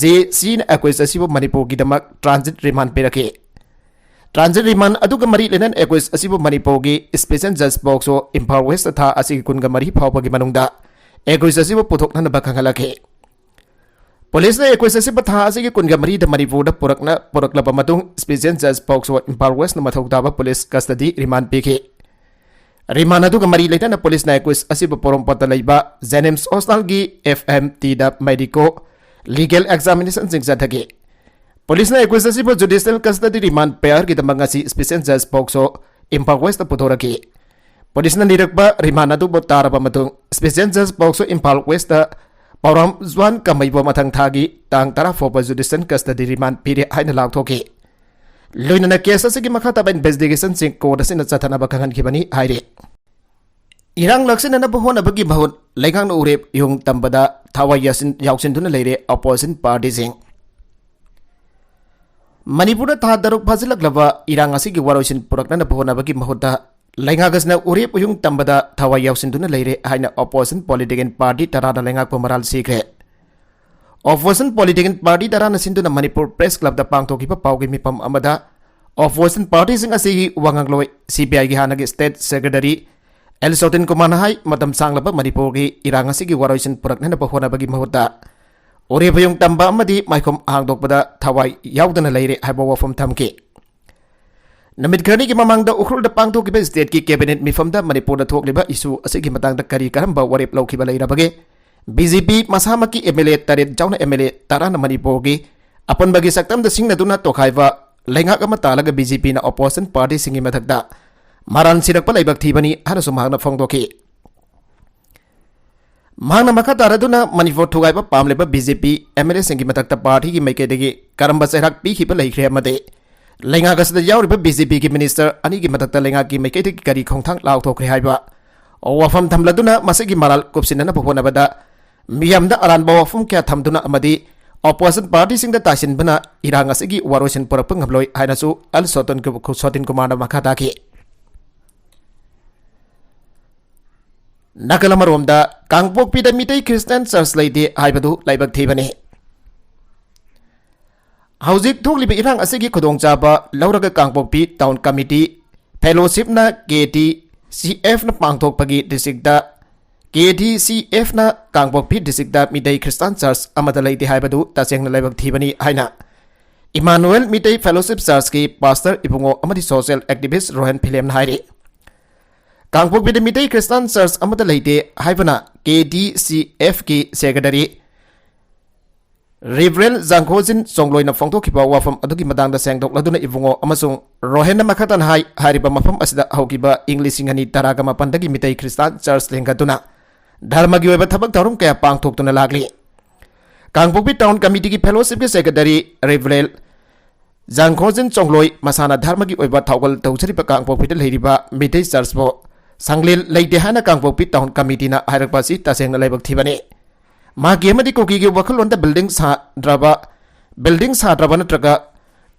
ꯖꯦ ꯁꯤꯅ ꯑꯦꯀ꯭ꯌꯨꯖ ꯑꯁꯤꯕꯨ ꯃꯅꯤꯄꯨꯔꯒꯤꯗꯃꯛ ꯇ꯭ꯔꯥꯟꯖꯤꯠ ꯔꯤꯃꯥꯟ ꯄꯤꯔꯛꯈꯤ꯫ ꯇ꯭ꯔꯥꯟꯖꯤꯠ ꯔꯤꯃꯥꯟ ꯑꯗꯨꯒ ꯃꯔꯤ ꯂꯩꯅꯅ ꯑꯦꯀ꯭ꯌꯨꯖ ꯑꯁꯤꯕꯨ ꯃꯅꯤꯄꯨꯔꯒꯤ ꯁ꯭ꯄꯦꯁꯦꯜ ꯖꯖ ꯄꯣꯛꯁꯣ ꯏꯝꯐꯥꯜ ꯋꯦꯁꯇ ꯊꯥ ꯑꯁꯤꯒꯤ ꯀꯨꯟꯒ ꯃꯔꯤ ꯐꯥꯎꯕꯒꯤ ꯃꯅꯨꯡꯗ ꯑꯦꯀ꯭ꯌꯨꯖ ꯑꯁꯤꯕꯨ ꯄꯨꯊꯣꯛꯅꯅꯕ ꯈꯪꯍꯜꯂꯛꯈꯤ꯫ ꯄꯨꯂꯤꯁꯅ ꯑꯦꯀ꯭ꯌꯨꯁ ꯑꯁꯤꯕꯨ ꯊꯥ ꯑꯁꯤꯒꯤ ꯀꯨꯟꯒ ꯃꯔꯤꯗ ꯃꯅꯤꯄꯨꯔꯗ ꯄꯨꯔꯛꯅ-, ꯄꯨꯔꯛꯂꯕ ꯃꯇꯨꯡ, ꯁ꯭ꯄꯦꯁꯤꯌꯦꯜ ꯖꯖ ꯄꯣꯛꯁꯣ ꯏꯝꯐꯥꯜ ꯋꯦꯁꯅ ꯃꯊꯧ ꯇꯥꯕ ꯄꯨꯂꯤꯁ ꯀꯁꯇꯗꯤ ꯔꯤꯃꯥꯟ ꯄꯤꯈꯤ꯫ ꯔꯤꯃꯥꯟ ꯑꯗꯨꯒ ꯃꯔꯤ ꯂꯩꯅꯅ ꯄꯨꯂꯤꯁꯅ ꯑꯦꯀ꯭ꯌꯨꯁ ꯑꯁꯤꯕꯨ ꯄꯣꯔꯣꯝꯄꯥꯠꯇ ꯂꯩꯕ ꯖꯦꯅꯤꯝꯁ ꯍꯣꯁꯇꯥꯜꯒꯤ ꯑꯦꯐ ꯑꯦꯝ ꯇꯤꯗ ꯃꯦꯗꯤꯀꯣ ꯂꯤꯒꯦꯜ ꯑꯦꯛꯖꯥꯃꯤꯅꯦꯁꯟꯁꯤꯡ ꯆꯠꯊꯈꯤ꯫ ꯄꯨꯂꯤꯁꯅ ꯑꯦꯀ꯭ꯌꯨꯁ ꯑꯁꯤꯕꯨ ꯖꯨꯗꯤꯁꯤꯌꯦꯜ ꯀꯁꯇꯗꯤ ꯔꯤꯃꯥꯟ ꯄꯦꯌꯔꯒꯤꯗꯃꯛ ꯉꯁꯤ ꯁ꯭ꯄꯦꯁꯤꯌꯦꯜ ꯖꯖ ꯄꯣꯛꯁꯣ ꯏꯝꯐꯥꯜ ꯋꯦꯁꯇ ꯄꯨꯊꯣꯔꯛꯈꯤ꯫ ꯄꯨꯂꯤꯁꯅ ꯅꯤꯔꯛꯄ ꯔꯤꯃꯥꯟ ꯑꯗꯨꯕꯨ ꯇꯥꯔꯕ ꯃꯇꯨꯡ, ꯁ꯭ꯄꯦꯁꯤꯌꯦꯜ ꯖꯖ ꯄꯣꯛꯁꯣ ꯏꯝꯐꯥꯜ ꯋꯦꯁꯇ ꯄꯥꯎꯔꯥꯝ ꯖꯨꯋꯥꯟ ꯀꯃꯩꯕꯨ ꯃꯊꯪ ꯊꯥꯒꯤ ꯇꯥꯡ ꯇꯔꯥ ꯐꯥꯎꯕ ꯖꯨꯗꯤꯁꯤꯌꯦꯜ ꯀꯁꯇꯗꯤ ꯔꯤꯃꯥꯟ ꯄꯤꯔꯦ ꯍꯥꯏꯅ ꯂꯥꯎꯊꯣꯛꯈꯤ꯫ ꯂꯣꯏꯅꯅ ꯀꯦꯁ ꯑꯁꯤꯒꯤ ꯃꯈꯥ ꯇꯥꯕ ꯏꯟꯚꯦꯁꯇꯤꯒꯦꯁꯟꯁꯤꯡ ꯀꯣꯔꯠ ꯑꯁꯤꯅ ꯆꯠꯊꯅꯕ ꯈꯪꯍꯟꯈꯤꯕꯅꯤ ꯍꯥꯏꯔꯤ꯫ ꯏꯔꯥꯡ ꯂꯥꯛꯁꯤꯟꯅꯅꯕ ꯍꯣꯠꯅꯕꯒꯤ ꯃꯍꯨꯠ ꯂꯩꯉꯥꯛꯅ ꯎꯔꯦꯞ ꯌꯨꯡ ꯇꯝꯕꯗ ꯊꯋꯥꯏ ꯌꯥꯁꯤꯟ-, ꯌꯥꯎꯁꯤꯟꯗꯨꯅ ꯂꯩꯔꯦ ꯑꯣꯄꯣꯖꯤꯁꯟ ꯄꯥꯔꯇꯤꯁꯤꯡ꯫ ꯃꯅꯤꯄꯨꯔꯗ ꯊꯥ ꯇꯔꯨꯛ ꯐꯥꯖꯤꯜꯂꯛꯂꯕ ꯏꯔꯥꯡ ꯑꯁꯤꯒꯤ ꯋꯥꯔꯣꯏꯁꯤꯟ ꯄꯨꯔꯛꯅꯅꯕ ꯍꯣꯠꯅꯕꯒꯤ ꯃꯍꯨꯠꯇ ꯂꯩꯉꯥꯛ ꯑꯁꯤꯅ ꯎꯔꯦꯞ ꯎꯌꯨꯡ ꯇꯝꯕꯗ ꯊꯋꯥꯏ ꯌꯥꯎꯁꯤꯟꯗꯨꯅ ꯂꯩꯔꯦ ꯍꯥꯏꯅ ꯑꯣꯄꯣꯖꯤꯁꯟ ꯄꯣꯂꯤꯇꯤꯀꯦꯜ ꯄꯥꯔꯇꯤ ꯇꯔꯥꯅ ꯂꯩꯉꯥꯛꯄꯨ ꯃꯔꯥꯜ ꯁꯤꯈ꯭ꯔꯦ꯫ ꯑꯣꯄꯣꯖꯤꯁꯟ ꯄꯣꯂꯤꯇꯤꯀꯦꯜ ꯄꯥꯔꯇꯤ ꯇꯔꯥꯅ ꯁꯤꯟꯗꯨꯅ ꯃꯅꯤꯄꯨꯔ ꯄ꯭ꯔꯦꯁ ꯀ꯭ꯂꯕꯇ ꯄꯥꯡꯊꯣꯛꯈꯤꯕ ꯄꯥꯎꯒꯤ ꯃꯤꯐꯝ ꯑꯃꯗ ꯑꯣꯄꯣꯖꯤꯁꯟ ꯄꯥꯔꯇꯤꯁꯤꯡ ꯑꯁꯤꯒꯤ ꯋꯥ ꯉꯥꯡꯂꯣꯏ ꯁꯤ ꯄꯤ ꯑꯥꯏꯒꯤ ꯍꯥꯟꯅꯒꯤ ꯁ꯭ꯇꯦꯠ ꯁꯦꯀ꯭ꯔꯦꯇꯔꯤ ꯑꯦꯜ ꯁꯣꯇꯤꯟ ꯀꯨꯃꯥꯔꯅ ꯍꯥꯏ, ꯃꯇꯝ ꯁꯥꯡꯂꯕ ꯃꯅꯤꯄꯨꯔꯒꯤ ꯏꯔꯥꯡ ꯑꯁꯤꯒꯤ ꯋꯥꯔꯣꯏꯁꯤꯟ ꯄꯨꯔꯛꯅꯅꯕ ꯍꯣꯠꯅꯕꯒꯤ ꯃꯍꯨꯠꯇ ꯎꯔꯦꯞ ꯎꯌꯨꯡ ꯇꯝꯕ ꯑꯃꯗꯤ ꯃꯥꯏꯈꯨꯝ ꯍꯥꯡꯗꯣꯛꯄꯗ ꯊꯋꯥꯏ ꯌꯥꯎꯗꯅ ꯂꯩꯔꯦ ꯍꯥꯏꯕ ꯋꯥꯐꯝ ꯊꯝꯈꯤ꯫ ꯅꯨꯃꯤꯠ ꯈꯔꯅꯤꯒꯤ ꯃꯃꯥꯡꯗ ꯎꯈ꯭ꯔꯨꯜꯗ ꯄꯥꯡꯊꯣꯛꯈꯤꯕ ꯁ꯭ꯇꯦꯠꯀꯤ ꯀꯦꯕꯤꯅꯦꯠ ꯃꯤꯐꯝꯗ ꯃꯅꯤꯄꯨꯔꯗ ꯊꯣꯛꯂꯤꯕ ꯏꯁꯨ ꯑꯁꯤꯒꯤ ꯃꯇꯥꯡꯗ ꯀꯔꯤ ꯀꯔꯝꯕ ꯋꯥꯔꯦꯞ ꯂꯧꯈꯤꯕ ꯂꯩꯔꯕꯒꯦ? ꯕꯤ ꯖꯦ ꯄꯤ ꯃꯁꯥꯃꯛꯀꯤ ꯑꯦꯝ ꯑꯦꯜ ꯑꯦ ꯇꯔꯦꯠ ꯌꯥꯎꯅ ꯑꯦꯝ ꯑꯦꯜ ꯑꯦ ꯇꯔꯥꯅ ꯃꯅꯤꯄꯨꯔꯒꯤ ꯑꯄꯨꯟꯕꯒꯤ ꯁꯛꯇꯝꯗ ꯁꯤꯡꯅꯗꯨꯅ ꯇꯣꯈꯥꯏꯕ ꯂꯩꯉꯥꯛ ꯑꯃ ꯇꯥꯜꯂꯒ ꯕꯤ ꯖꯦ ꯄꯤꯅ ꯑꯣꯄꯣꯖꯤꯁꯟ ꯄꯥꯔꯇꯤꯁꯤꯡꯒꯤ ꯃꯊꯛꯇ ꯃꯔꯥꯟ ꯁꯤꯔꯛꯄ ꯂꯥꯏꯕꯛ ꯊꯤꯕꯅꯤ ꯍꯥꯏꯅꯁꯨ ꯃꯍꯥꯛꯅ ꯐꯣꯡꯗꯣꯛꯈꯤ꯫ ꯃꯍꯥꯛꯅ ꯃꯈꯥ ꯇꯥꯔꯗꯨꯅ ꯃꯅꯤꯄꯨꯔ ꯊꯨꯒꯥꯏꯕ ꯄꯥꯝꯂꯤꯕ B J P M L ꯑꯦꯁꯤꯡꯒꯤ ꯃꯊꯛꯇ ꯄꯥꯔꯇꯤꯒꯤ ꯃꯥꯏꯀꯩꯗꯒꯤ ꯀꯔꯝꯕ ꯆꯩꯔꯥꯛ ꯄꯤꯈꯤꯕ ꯂꯩꯈ꯭ꯔꯦ ꯑꯃꯗꯤ ꯂꯩꯉꯥꯛ ꯑꯁꯤꯗ ꯌꯥꯎꯔꯤꯕ ꯕꯤ ꯖꯦ ꯄꯤꯒꯤ ꯃꯤꯅꯤꯁꯇꯔ ꯑꯅꯤꯒꯤ ꯃꯊꯛꯇ ꯂꯩꯉꯥꯛꯀꯤ ꯃꯥꯏꯀꯩꯗꯒꯤ ꯀꯔꯤ ꯈꯣꯡꯊꯥꯡ ꯂꯥꯎꯊꯣꯛꯈ꯭ꯔꯦ ꯍꯥꯏꯕ ꯋꯥꯐꯝ ꯊꯝꯂꯗꯨꯅ ꯃꯁꯤꯒꯤ ꯃꯔꯥꯜ ꯀꯨꯞꯁꯤꯟꯅꯅꯕ ꯍꯣꯠꯅꯕꯗ ꯃꯤꯌꯥꯝꯗ ꯑꯔꯥꯟꯕ ꯋꯥꯐꯝ ꯀꯌꯥ ꯊꯝꯗꯨꯅ ꯑꯃꯗꯤ ꯑꯣꯄꯣꯖꯤꯁꯟ ꯄꯥꯔꯇꯤꯁꯤꯡꯗ ꯇꯥꯏꯁꯤꯟꯕꯅ ꯏꯔꯥꯡ ꯑꯁꯤꯒꯤ ꯋꯥꯔꯣꯏꯁꯤꯟ ꯄꯨꯔꯛꯄ ꯉꯝꯂꯣꯏ ꯍꯥꯏꯅꯁꯨ ꯑꯦꯜ ꯁꯣꯇꯟ ꯀꯨ-, ꯁꯣꯇꯤꯟ ꯀꯨꯃꯥꯔꯅ ꯃꯈꯥ ꯇꯥꯈꯤ꯫ ꯅꯥꯀꯜ ꯑꯃꯔꯣꯝꯗ ꯀꯥꯡꯄꯣꯛꯄꯤꯗ ꯃꯤꯇꯩ ꯈ꯭ꯔꯤꯁꯇꯤꯌꯥꯟ ꯆꯔꯆ ꯂꯩꯇꯦ ꯍꯥꯏꯕꯗꯨ ꯂꯥꯏꯕꯛ ꯊꯤꯕꯅꯤ꯫ ꯍꯧꯖꯤꯛ ꯊꯣꯛꯂꯤꯕ ꯏꯔꯥꯡ ꯑꯁꯤꯒꯤ ꯈꯨꯗꯣꯡꯆꯥꯕ ꯂꯧꯔꯒ ꯀꯥꯡꯄꯣꯛꯄꯤ ꯇꯥꯎꯟ ꯀꯃꯤꯇꯤ ꯐꯦꯂꯣꯁꯤꯞꯅ ꯀꯦ ꯇꯤ ꯁꯤ ꯑꯦꯐꯅ ꯄꯥꯡꯊꯣꯛꯄꯒꯤ ꯗꯤꯁꯇ꯭ꯔꯤꯛꯇ KDCFꯅ ꯀꯥꯡꯄꯣꯛꯄꯤ districtꯇ ꯃꯤꯇꯩ Christian church ꯑꯃꯠꯇ ꯂꯩꯇꯦ ꯍꯥꯏꯕꯗꯨ ꯇꯁꯦꯡꯅ ꯂꯥꯏꯕꯛ ꯊꯤꯕꯅꯤ ꯍꯥꯏꯅ Emmanuel ꯃꯤꯇꯩ Fellowship Churchꯀꯤ pastor ꯏꯕꯨꯡꯉꯣ ꯑꯃꯗꯤ social activist ꯔꯣꯍꯟ ꯐꯤꯂꯦꯝꯅ ꯍꯥꯏꯔꯤ꯫ ꯀꯥꯡꯄꯣꯛꯄꯤꯗ ꯃꯤꯇꯩ Christian church ꯑꯃꯠꯇ ꯂꯩꯇꯦ ꯍꯥꯏꯕꯅ KDCFꯀꯤ secretary Reverend ꯖꯥꯡꯈꯣꯖꯤꯟ ꯆꯣꯡꯂꯣꯏꯅ ꯐꯣꯡꯗꯣꯛꯈꯤꯕ ꯋꯥꯐꯝ ꯑꯗꯨꯒꯤ ꯃꯇꯥꯡꯗ ꯁꯦꯡꯗꯣꯛꯂꯗꯨꯅ ꯏꯕꯨꯡꯉꯣ ꯑꯃꯁꯨꯡ ꯔꯣꯍꯦꯟꯅ ꯃꯈꯥ ꯇꯥꯅ ꯍꯥꯏ, ꯍꯥꯏꯔꯤꯕ ꯃꯐꯝ ꯑꯁꯤꯗ ꯍꯧꯈꯤꯕ ꯏꯪ ꯂꯤꯁꯤꯡ ꯑꯅꯤ ꯇꯔꯥꯒ ꯃꯥꯄꯟꯗꯒꯤ ꯃꯤꯇꯩ Christian church ꯂꯤꯡꯈꯠꯇꯨꯅ ꯙꯔꯃꯒꯤ ꯑꯣꯏꯕ ꯊꯕꯛ ꯊꯧꯔꯝ ꯀꯌꯥ ꯄꯥꯡꯊꯣꯛꯇꯨꯅ ꯂꯥꯛꯂꯤ꯫ ꯀꯥꯡꯄꯣꯛꯄꯤ Town Committeeꯒꯤ Fellowshipꯀꯤ secretary Reverend ꯖꯥꯡꯈꯣꯖꯤꯟ ꯆꯣꯡꯂꯣꯏ ꯃꯁꯥꯅ ꯙꯔꯃꯒꯤ ꯑꯣꯏꯕ ꯊꯧꯒꯜ ꯇꯧꯖꯔꯤꯕ ꯀꯥꯡꯄꯣꯛꯄꯤꯗ ꯂꯩꯔꯤꯕ ꯃꯤꯇꯩ churchꯄꯨ ꯁꯪꯂꯦꯟ ꯂꯩꯇꯦ ꯍꯥꯏꯅ ꯀꯥꯡꯄꯣꯛꯄꯤ Town Committeeꯅ ꯍꯥꯏꯔꯛꯄ ꯑꯁꯤ ꯇꯁꯦꯡꯅ ꯂꯥꯏꯕꯛ ꯊꯤꯕꯅꯤ꯫ ꯃꯍꯥꯛꯀꯤ ꯑꯃꯗꯤ ꯀꯨꯀꯤꯒꯤ ꯋꯥꯈꯜꯂꯣꯟꯗ building ꯁꯥꯗ꯭ꯔꯕ, building ꯁꯥꯗ꯭ꯔꯕ ꯅꯠꯇ꯭ꯔꯒ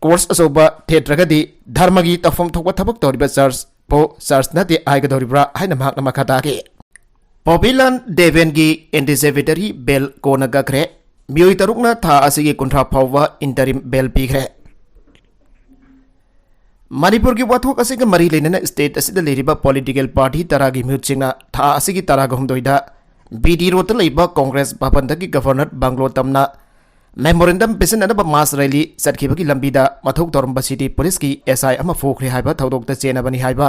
course ꯑꯆꯧꯕ ꯊꯦꯠꯇ꯭ꯔꯒꯗꯤ ꯙꯔꯃꯒꯤ ꯇꯧꯐꯝ ꯊꯣꯛꯄ ꯊꯕꯛ ꯇꯧꯔꯤꯕ churchꯄꯨ church ꯅꯠꯇꯦ ꯍꯥꯏꯒꯗꯧꯔꯤꯕ꯭ꯔꯥ ꯍꯥꯏꯅ ꯃꯍꯥꯛꯅ ꯃꯈꯥ ꯇꯥꯈꯤ꯫ ꯄꯣꯄꯤꯂꯥꯟ ꯗꯦꯕꯦꯟꯒꯤ anticipatory bail ꯀꯣꯟꯅ ꯀꯛꯈ꯭ꯔꯦ꯫ ꯃꯤꯑꯣꯏ ꯇꯔꯨꯛꯅ ꯊꯥ ꯑꯁꯤꯒꯤ ꯀꯨꯟꯊ꯭ꯔꯥ ꯐꯥꯎꯕ interim bail ꯄꯤꯈ꯭ꯔꯦ꯫ ꯃꯅꯤꯄꯨꯔꯒꯤ ꯋꯥꯊꯣꯛ ꯑꯁꯤꯒ ꯃꯔꯤ ꯂꯩꯅꯅ state ꯑꯁꯤꯗ ꯂꯩꯔꯤꯕ political party ꯇꯔꯥꯒꯤ ꯃꯤꯍꯨꯠꯁꯤꯡꯅ ꯊꯥ ꯑꯁꯤꯒꯤ ꯇꯔꯥꯒ ꯍꯨꯝꯗꯣꯏꯗ BD Roadꯇ ꯂꯩꯕ Congress ꯚꯕꯟꯗꯒꯤ Governor Bungalow ꯇꯝꯅ memorandum ꯄꯤꯁꯤꯟꯅꯅꯕ mass rally ꯆꯠꯈꯤꯕꯒꯤ ꯂꯝꯕꯤꯗ ꯃꯊꯧ ꯇꯧꯔꯝꯕ city policeꯀꯤ SI ꯑꯃ ꯐꯨꯈ꯭ꯔꯦ ꯍꯥꯏꯕ ꯊꯧꯗꯣꯛꯇ ꯆꯦꯟꯅꯕꯅꯤ ꯍꯥꯏꯕ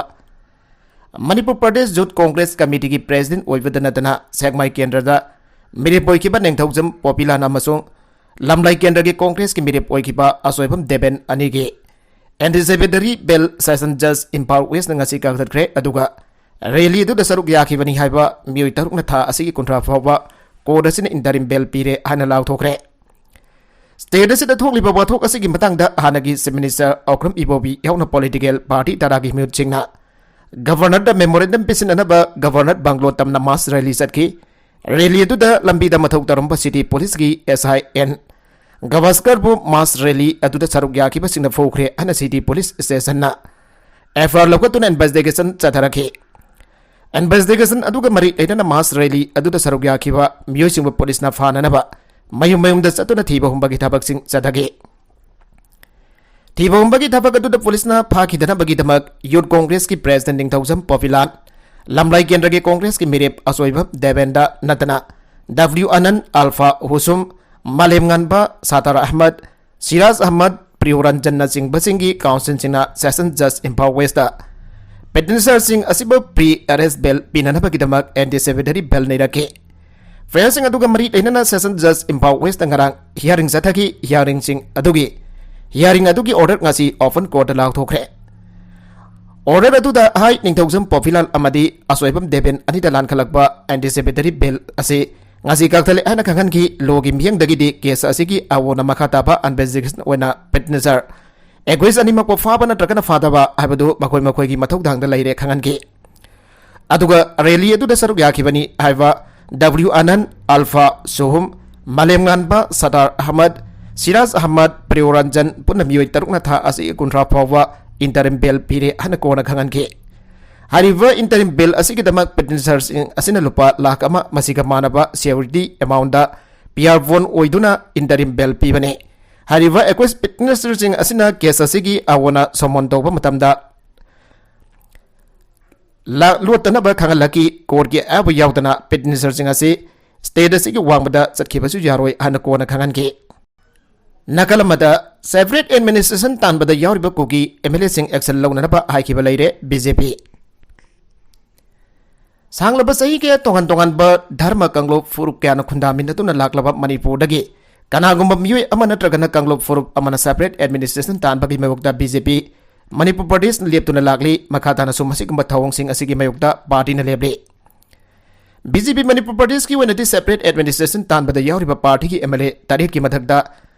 Manipur Pradesh Youth Congress Committeeꯒꯤ president ꯑꯣꯏꯕꯗ ꯅꯠꯇꯅ ꯁꯦꯛꯃꯥꯏ ꯀꯦꯟꯗ꯭ꯔꯗ ꯃꯤꯔꯦꯞ ꯑꯣꯏꯈꯤꯕ ꯅꯤꯡꯊꯧꯖꯝ ꯄꯣꯄꯤꯂꯥꯟ ꯑꯃꯁꯨꯡ ꯂꯝꯂꯥꯏ ꯀꯦꯟꯗ꯭ꯔꯒꯤ Congressꯀꯤ ꯃꯤꯔꯦꯞ ꯑꯣꯏꯈꯤꯕ ꯑꯁꯣꯏꯕꯝ ꯗꯦꯕꯦꯟ ꯑꯅꯤꯒꯤ anticipatory bail session judge Imphal Westꯅ ꯉꯁꯤ ꯀꯛꯊꯠꯈ꯭ꯔꯦ꯫ ꯑꯗꯨꯒ rally ꯑꯗꯨꯗ ꯁꯔꯨꯛ ꯌꯥꯈꯤꯕꯅꯤ ꯍꯥꯏꯕ ꯃꯤꯑꯣꯏ ꯇꯔꯨꯛꯅ ꯊꯥ ꯑꯁꯤꯒꯤ ꯀꯨꯟꯊ꯭ꯔꯥ ꯐꯥꯎꯕ court ꯑꯁꯤꯅ interim bail ꯄꯤꯔꯦ ꯍꯥꯏꯅ ꯂꯥꯎꯊꯣꯛꯈ꯭ꯔꯦ꯫ State ꯑꯁꯤꯗ ꯊꯣꯛꯂꯤꯕ ꯋꯥꯊꯣꯛ ꯑꯁꯤꯒꯤ ꯃꯇꯥꯡꯗ ꯍꯥꯟꯅꯒꯤ Chief Minister ꯑꯣꯀ꯭ꯔꯝ ꯏꯕꯣꯕꯤ ꯌꯥꯎꯅ political party ꯇꯔꯥꯒꯤ ꯃꯤꯍꯨꯠꯁꯤꯡꯅ Governorꯗ memorandum ꯄꯤꯁꯤꯟꯅꯅꯕ Governor Bungalow ꯇꯝꯅ mass rally ꯆꯠꯈꯤ꯫ Rally ꯑꯗꯨꯗ ꯂꯝꯕꯤꯗ ꯃꯊꯧ ꯇꯧꯔꯝꯕ city policeꯀꯤ SI N ꯒꯚꯥꯁꯀꯔꯕꯨ mass rally ꯑꯗꯨꯗ ꯁꯔꯨꯛ ꯌꯥꯈꯤꯕꯁꯤꯡꯅ ꯐꯨꯈ꯭ꯔꯦ ꯍꯥꯏꯅ city police stationꯅ FIR ꯂꯧꯈꯠꯇꯨꯅ investigation ꯆꯠꯊꯔꯛꯈꯤ꯫ Investigation ꯑꯗꯨꯒ ꯃꯔꯤ ꯂꯩꯅꯅ mass rally ꯑꯗꯨꯗ ꯁꯔꯨꯛ ꯌꯥꯈꯤꯕ ꯃꯤꯑꯣꯏꯁꯤꯡꯕꯨ policeꯅ ꯐꯥꯅꯅꯕ ꯃꯌꯨꯝ ꯃꯌꯨꯝꯗ ꯆꯠꯇꯨꯅ ꯊꯤꯕ ꯍꯨꯝꯕꯒꯤ ꯊꯕꯛꯁꯤꯡ ꯆꯠꯊꯈꯤ꯫ ꯊꯤꯕ ꯍꯨꯝꯕꯒꯤ ꯊꯕꯛ ꯑꯗꯨꯗ policeꯅ ꯐꯥꯈꯤꯗꯅꯕꯒꯤꯗꯃꯛ Youth Congressꯀꯤ president ꯅꯤꯡꯊꯧꯖꯝ ꯄꯣꯄꯤꯂꯥꯟ, ꯂꯝꯂꯥꯏ ꯀꯦꯟꯗ꯭ꯔꯒꯤ ꯀꯣꯡꯒ꯭ꯔꯦꯁꯀꯤ ꯃꯤꯔꯦꯞ ꯑꯁꯣꯏꯕꯝ ꯗꯦꯕꯦꯟꯗ ꯅꯠꯇꯅ ꯗꯕ꯭ꯂꯤꯎ ꯑꯅꯟ, ꯑꯜꯐꯥ ꯍꯨꯁꯨꯝ, ꯃꯥꯂꯦꯝꯉꯥꯟꯕ, ꯁꯥꯇꯥꯔ ꯑꯍꯃꯗ, ꯁꯤꯔꯥꯖ ꯑꯍꯃꯗ, ꯄ꯭ꯔꯤꯌꯣꯔꯟꯖꯟꯅꯆꯤꯡꯕꯁꯤꯡꯒꯤ ꯀꯥꯎꯟꯁꯤꯜꯁꯤꯡꯅ ꯁꯦꯁꯟ ꯖꯖ ꯏꯝꯐꯥꯜ ꯋꯦꯁꯇ ꯄꯦꯇꯤꯁꯅꯔꯁꯤꯡ ꯑꯁꯤꯕꯨ ꯄ꯭ꯔꯤ ꯑꯦꯔꯦꯁ ꯕꯦꯜ ꯄꯤꯅꯅꯕꯒꯤꯗꯃꯛ ꯑꯦꯟꯇꯤꯁꯤꯄꯦꯇꯔꯤ ꯕꯦꯜ ꯅꯩꯔꯛꯈꯤ꯫ ꯐꯦꯟꯁꯤꯡ ꯑꯗꯨꯒ ꯃꯔꯤ ꯂꯩꯅꯅ ꯁꯦꯁꯟ ꯖꯖ ꯏꯝꯐꯥꯜ ꯋꯦꯁꯇ ꯉꯔꯥꯡ ꯍꯤꯌꯥꯔꯤꯡ ꯆꯠꯊꯈꯤ꯫ ꯍꯤꯌꯥꯔꯤꯡꯁꯤꯡ ꯑꯗꯨꯒꯤ, ꯍꯤꯌꯥꯔꯤꯡ ꯑꯗꯨꯒꯤ ꯑꯣꯔꯗꯔ ꯉꯁꯤ ꯑꯣꯄꯟ ꯀꯣꯔꯠꯇ ꯂꯥꯎꯊꯣꯛꯈ꯭ꯔꯦ꯫ ꯑꯣꯔꯗꯔ ꯑꯗꯨꯗ ꯍꯥꯏ ꯅꯤꯡꯊꯧꯖꯝ ꯄꯣꯄꯤꯂꯥꯜ ꯑꯃꯗꯤ ꯑꯁꯣꯏꯕꯝ ꯗꯦꯕꯦꯟ ꯑꯅꯤꯗ ꯂꯥꯟꯈꯠꯂꯛꯄ ꯑꯦꯟꯇꯤꯁꯤꯄꯦꯇꯔꯤ ꯕꯦꯜ ꯑꯁꯤ ꯉꯁꯤ ꯀꯛꯊꯠꯂꯦ ꯍꯥꯏꯅ ꯈꯪꯍꯟꯈꯤ꯫ ꯂꯣꯒꯤ ꯃꯤꯠꯌꯦꯡꯗꯒꯤꯗꯤ ꯀꯦꯁ ꯑꯁꯤꯒꯤ ꯑꯑꯣꯟꯅ ꯃꯈꯥ ꯇꯥꯕ ꯏꯟꯚꯦꯁꯇꯤꯒꯦꯁꯟ ꯑꯣꯏꯅ ꯄꯦꯇꯤꯁꯅꯔ ꯑꯦꯀ꯭ꯌꯨꯖ ꯑꯅꯤꯃꯛꯄꯨ ꯐꯥꯕ ꯅꯠꯇ꯭ꯔꯒꯅ ꯐꯥꯗꯕ ꯍꯥꯏꯕꯗꯨ ꯃꯈꯣꯏ ꯃꯈꯣꯏꯒꯤ ꯃꯊꯧꯗꯥꯡꯗ ꯂꯩꯔꯦ ꯈꯪꯍꯟꯈꯤ꯫ ꯑꯗꯨꯒ ꯔꯦꯂꯤ ꯑꯗꯨꯗ ꯁꯔꯨꯛ ꯌꯥꯈꯤꯕꯅꯤ ꯍꯥꯏꯕ ꯗꯕ꯭ꯂꯤꯎ ꯑꯅꯟ, ꯑꯜꯐꯥ ꯁꯣꯍꯨꯝ, ꯃꯥꯂꯦꯝꯉꯥꯟꯕ, ꯁꯥꯇꯥꯔ ꯑꯍꯃꯗ, ꯁꯤꯔꯥꯖ ꯑꯍꯃꯗ, ꯄ꯭ꯔꯤꯌꯣꯔꯟꯖꯟ ꯄꯨꯟꯅ ꯃꯤꯑꯣꯏ ꯇꯔꯨꯛꯅ ꯊꯥ ꯑꯁꯤꯒꯤ ꯀꯨꯟꯊ꯭ꯔꯥ ꯐꯥꯎꯕ ꯏꯟꯇꯔꯤꯝ ꯕꯦꯜ ꯄꯤꯔꯦ ꯍꯥꯏꯅ ꯀꯣꯟꯅ ꯈꯪꯍꯟꯈꯤ꯫ ꯍꯥꯏꯔꯤꯕ ꯏꯟꯇꯔꯤꯝ ꯕꯦꯜ ꯑꯁꯤꯒꯤꯗꯃꯛ ꯄꯦꯇꯤꯁꯅꯔꯁꯤꯡ ꯑꯁꯤꯅ ꯂꯨꯄꯥ ꯂꯥꯈ ꯑꯃ ꯃꯁꯤꯒ ꯃꯥꯟꯅꯕ ꯁꯤꯌꯨꯔꯤꯇꯤ ꯑꯦꯃꯥꯎꯟꯗ ꯄꯤꯌꯥꯔ ꯕꯣꯟ ꯑꯣꯏꯗꯨꯅ ꯏꯟꯇꯔꯤꯝ ꯕꯦꯜ ꯄꯤꯕꯅꯤ꯫ ꯍꯥꯏꯔꯤꯕ ꯑꯦꯀ꯭ꯌꯨꯖ ꯄꯦꯇꯤꯁꯅꯔꯁꯤꯡ ꯑꯁꯤꯅ ꯀꯦꯁ ꯑꯁꯤꯒꯤ ꯑꯑꯣꯟꯅ ꯁꯃꯟ ꯇꯧꯕ ꯃꯇꯝꯗ ꯂꯥ-, ꯂꯣꯠꯇꯅꯕ ꯈꯪꯍꯜꯂꯛꯈꯤ꯫ ꯀꯣꯔꯠꯀꯤ ꯑꯌꯥꯕ ꯌꯥꯎꯗꯅ ꯄꯦꯇꯤꯁꯅꯔꯁꯤꯡ ꯑꯁꯤ ꯁ꯭ꯇꯦꯠ ꯑꯁꯤꯒꯤ ꯋꯥꯡꯃꯗ ꯆꯠꯈꯤꯕꯁꯨ ꯌꯥꯔꯣꯏ ꯍꯥꯏꯅ ꯀꯣꯟꯅ ꯈꯪꯍꯟꯈꯤ꯫ ꯅꯥꯀꯜ ꯑꯃꯗ, ꯁꯦꯄꯔꯦꯠ ꯑꯦꯗꯃꯤꯅꯤꯁꯇ꯭ꯔꯦꯁꯟ ꯇꯥꯟꯕꯗ ꯌꯥꯎꯔꯤꯕ ꯀꯨꯀꯤ ꯑꯦꯝ ꯑꯦꯜ ꯑꯦꯁꯤꯡ ꯑꯦꯛꯁꯟ ꯂꯧꯅꯅꯕ ꯍꯥꯏꯈꯤꯕ ꯂꯩꯔꯦ ꯕꯤ ꯖꯦ ꯄꯤ꯫ ꯁꯥꯡꯂꯕ ꯆꯍꯤ ꯀꯌꯥ ꯇꯣꯉꯥꯟ ꯇꯣꯉꯥꯟꯕ ꯙꯔꯃ ꯀꯥꯡꯂꯨꯞ ꯐꯨꯔꯨꯞ ꯀꯌꯥꯅ ꯈꯨꯟꯗꯥꯃꯤꯟꯅꯗꯨꯅ ꯂꯥꯛꯂꯕ ꯃꯅꯤꯄꯨꯔꯗꯒꯤ ꯀꯅꯥꯒꯨꯝꯕ ꯃꯤꯑꯣꯏ ꯑꯃ ꯅꯠꯇ꯭ꯔꯒꯅ ꯀꯥꯡꯂꯨꯞ ꯐꯨꯔꯨꯞ ꯑꯃꯅ ꯁꯦꯄꯔꯦꯠ ꯑꯦꯗꯃꯤꯅꯤꯁꯇ꯭ꯔꯦꯁꯟ ꯇꯥꯟꯕꯒꯤ ꯃꯥꯌꯣꯛꯇ ꯕꯤ ꯖꯦ ꯄꯤ ꯃꯅꯤꯄꯨꯔ ꯄ꯭ꯔꯗꯦꯁꯅ ꯂꯦꯞꯇꯨꯅ ꯂꯥꯛꯂꯤ꯫ ꯃꯈꯥ ꯇꯥꯅꯁꯨ ꯃꯁꯤꯒꯨꯝꯕ ꯊꯧꯑꯣꯡꯁꯤꯡ ꯑꯁꯤꯒꯤ ꯃꯥꯌꯣꯛꯇ ꯄꯥꯔꯇꯤꯅ ꯂꯦꯞꯂꯤ꯫ ꯕꯤ ꯖꯦ ꯄꯤ ꯃꯅꯤꯄꯨꯔ ꯄ꯭ꯔꯗꯦꯁꯀꯤ ꯑꯣꯏꯅꯗꯤ ꯁꯦꯄꯔꯦꯠ ꯑꯦꯗꯃꯤꯅꯤꯁꯇ꯭ꯔꯦꯁꯟ ꯇꯥꯟꯕꯗ ꯌꯥꯎꯔꯤꯕ ꯄꯥꯔꯇꯤꯒꯤ ꯑꯦꯝ ꯑꯦꯜ ꯑꯦ ꯇꯔꯦꯠꯀꯤ ꯃꯊꯛꯇ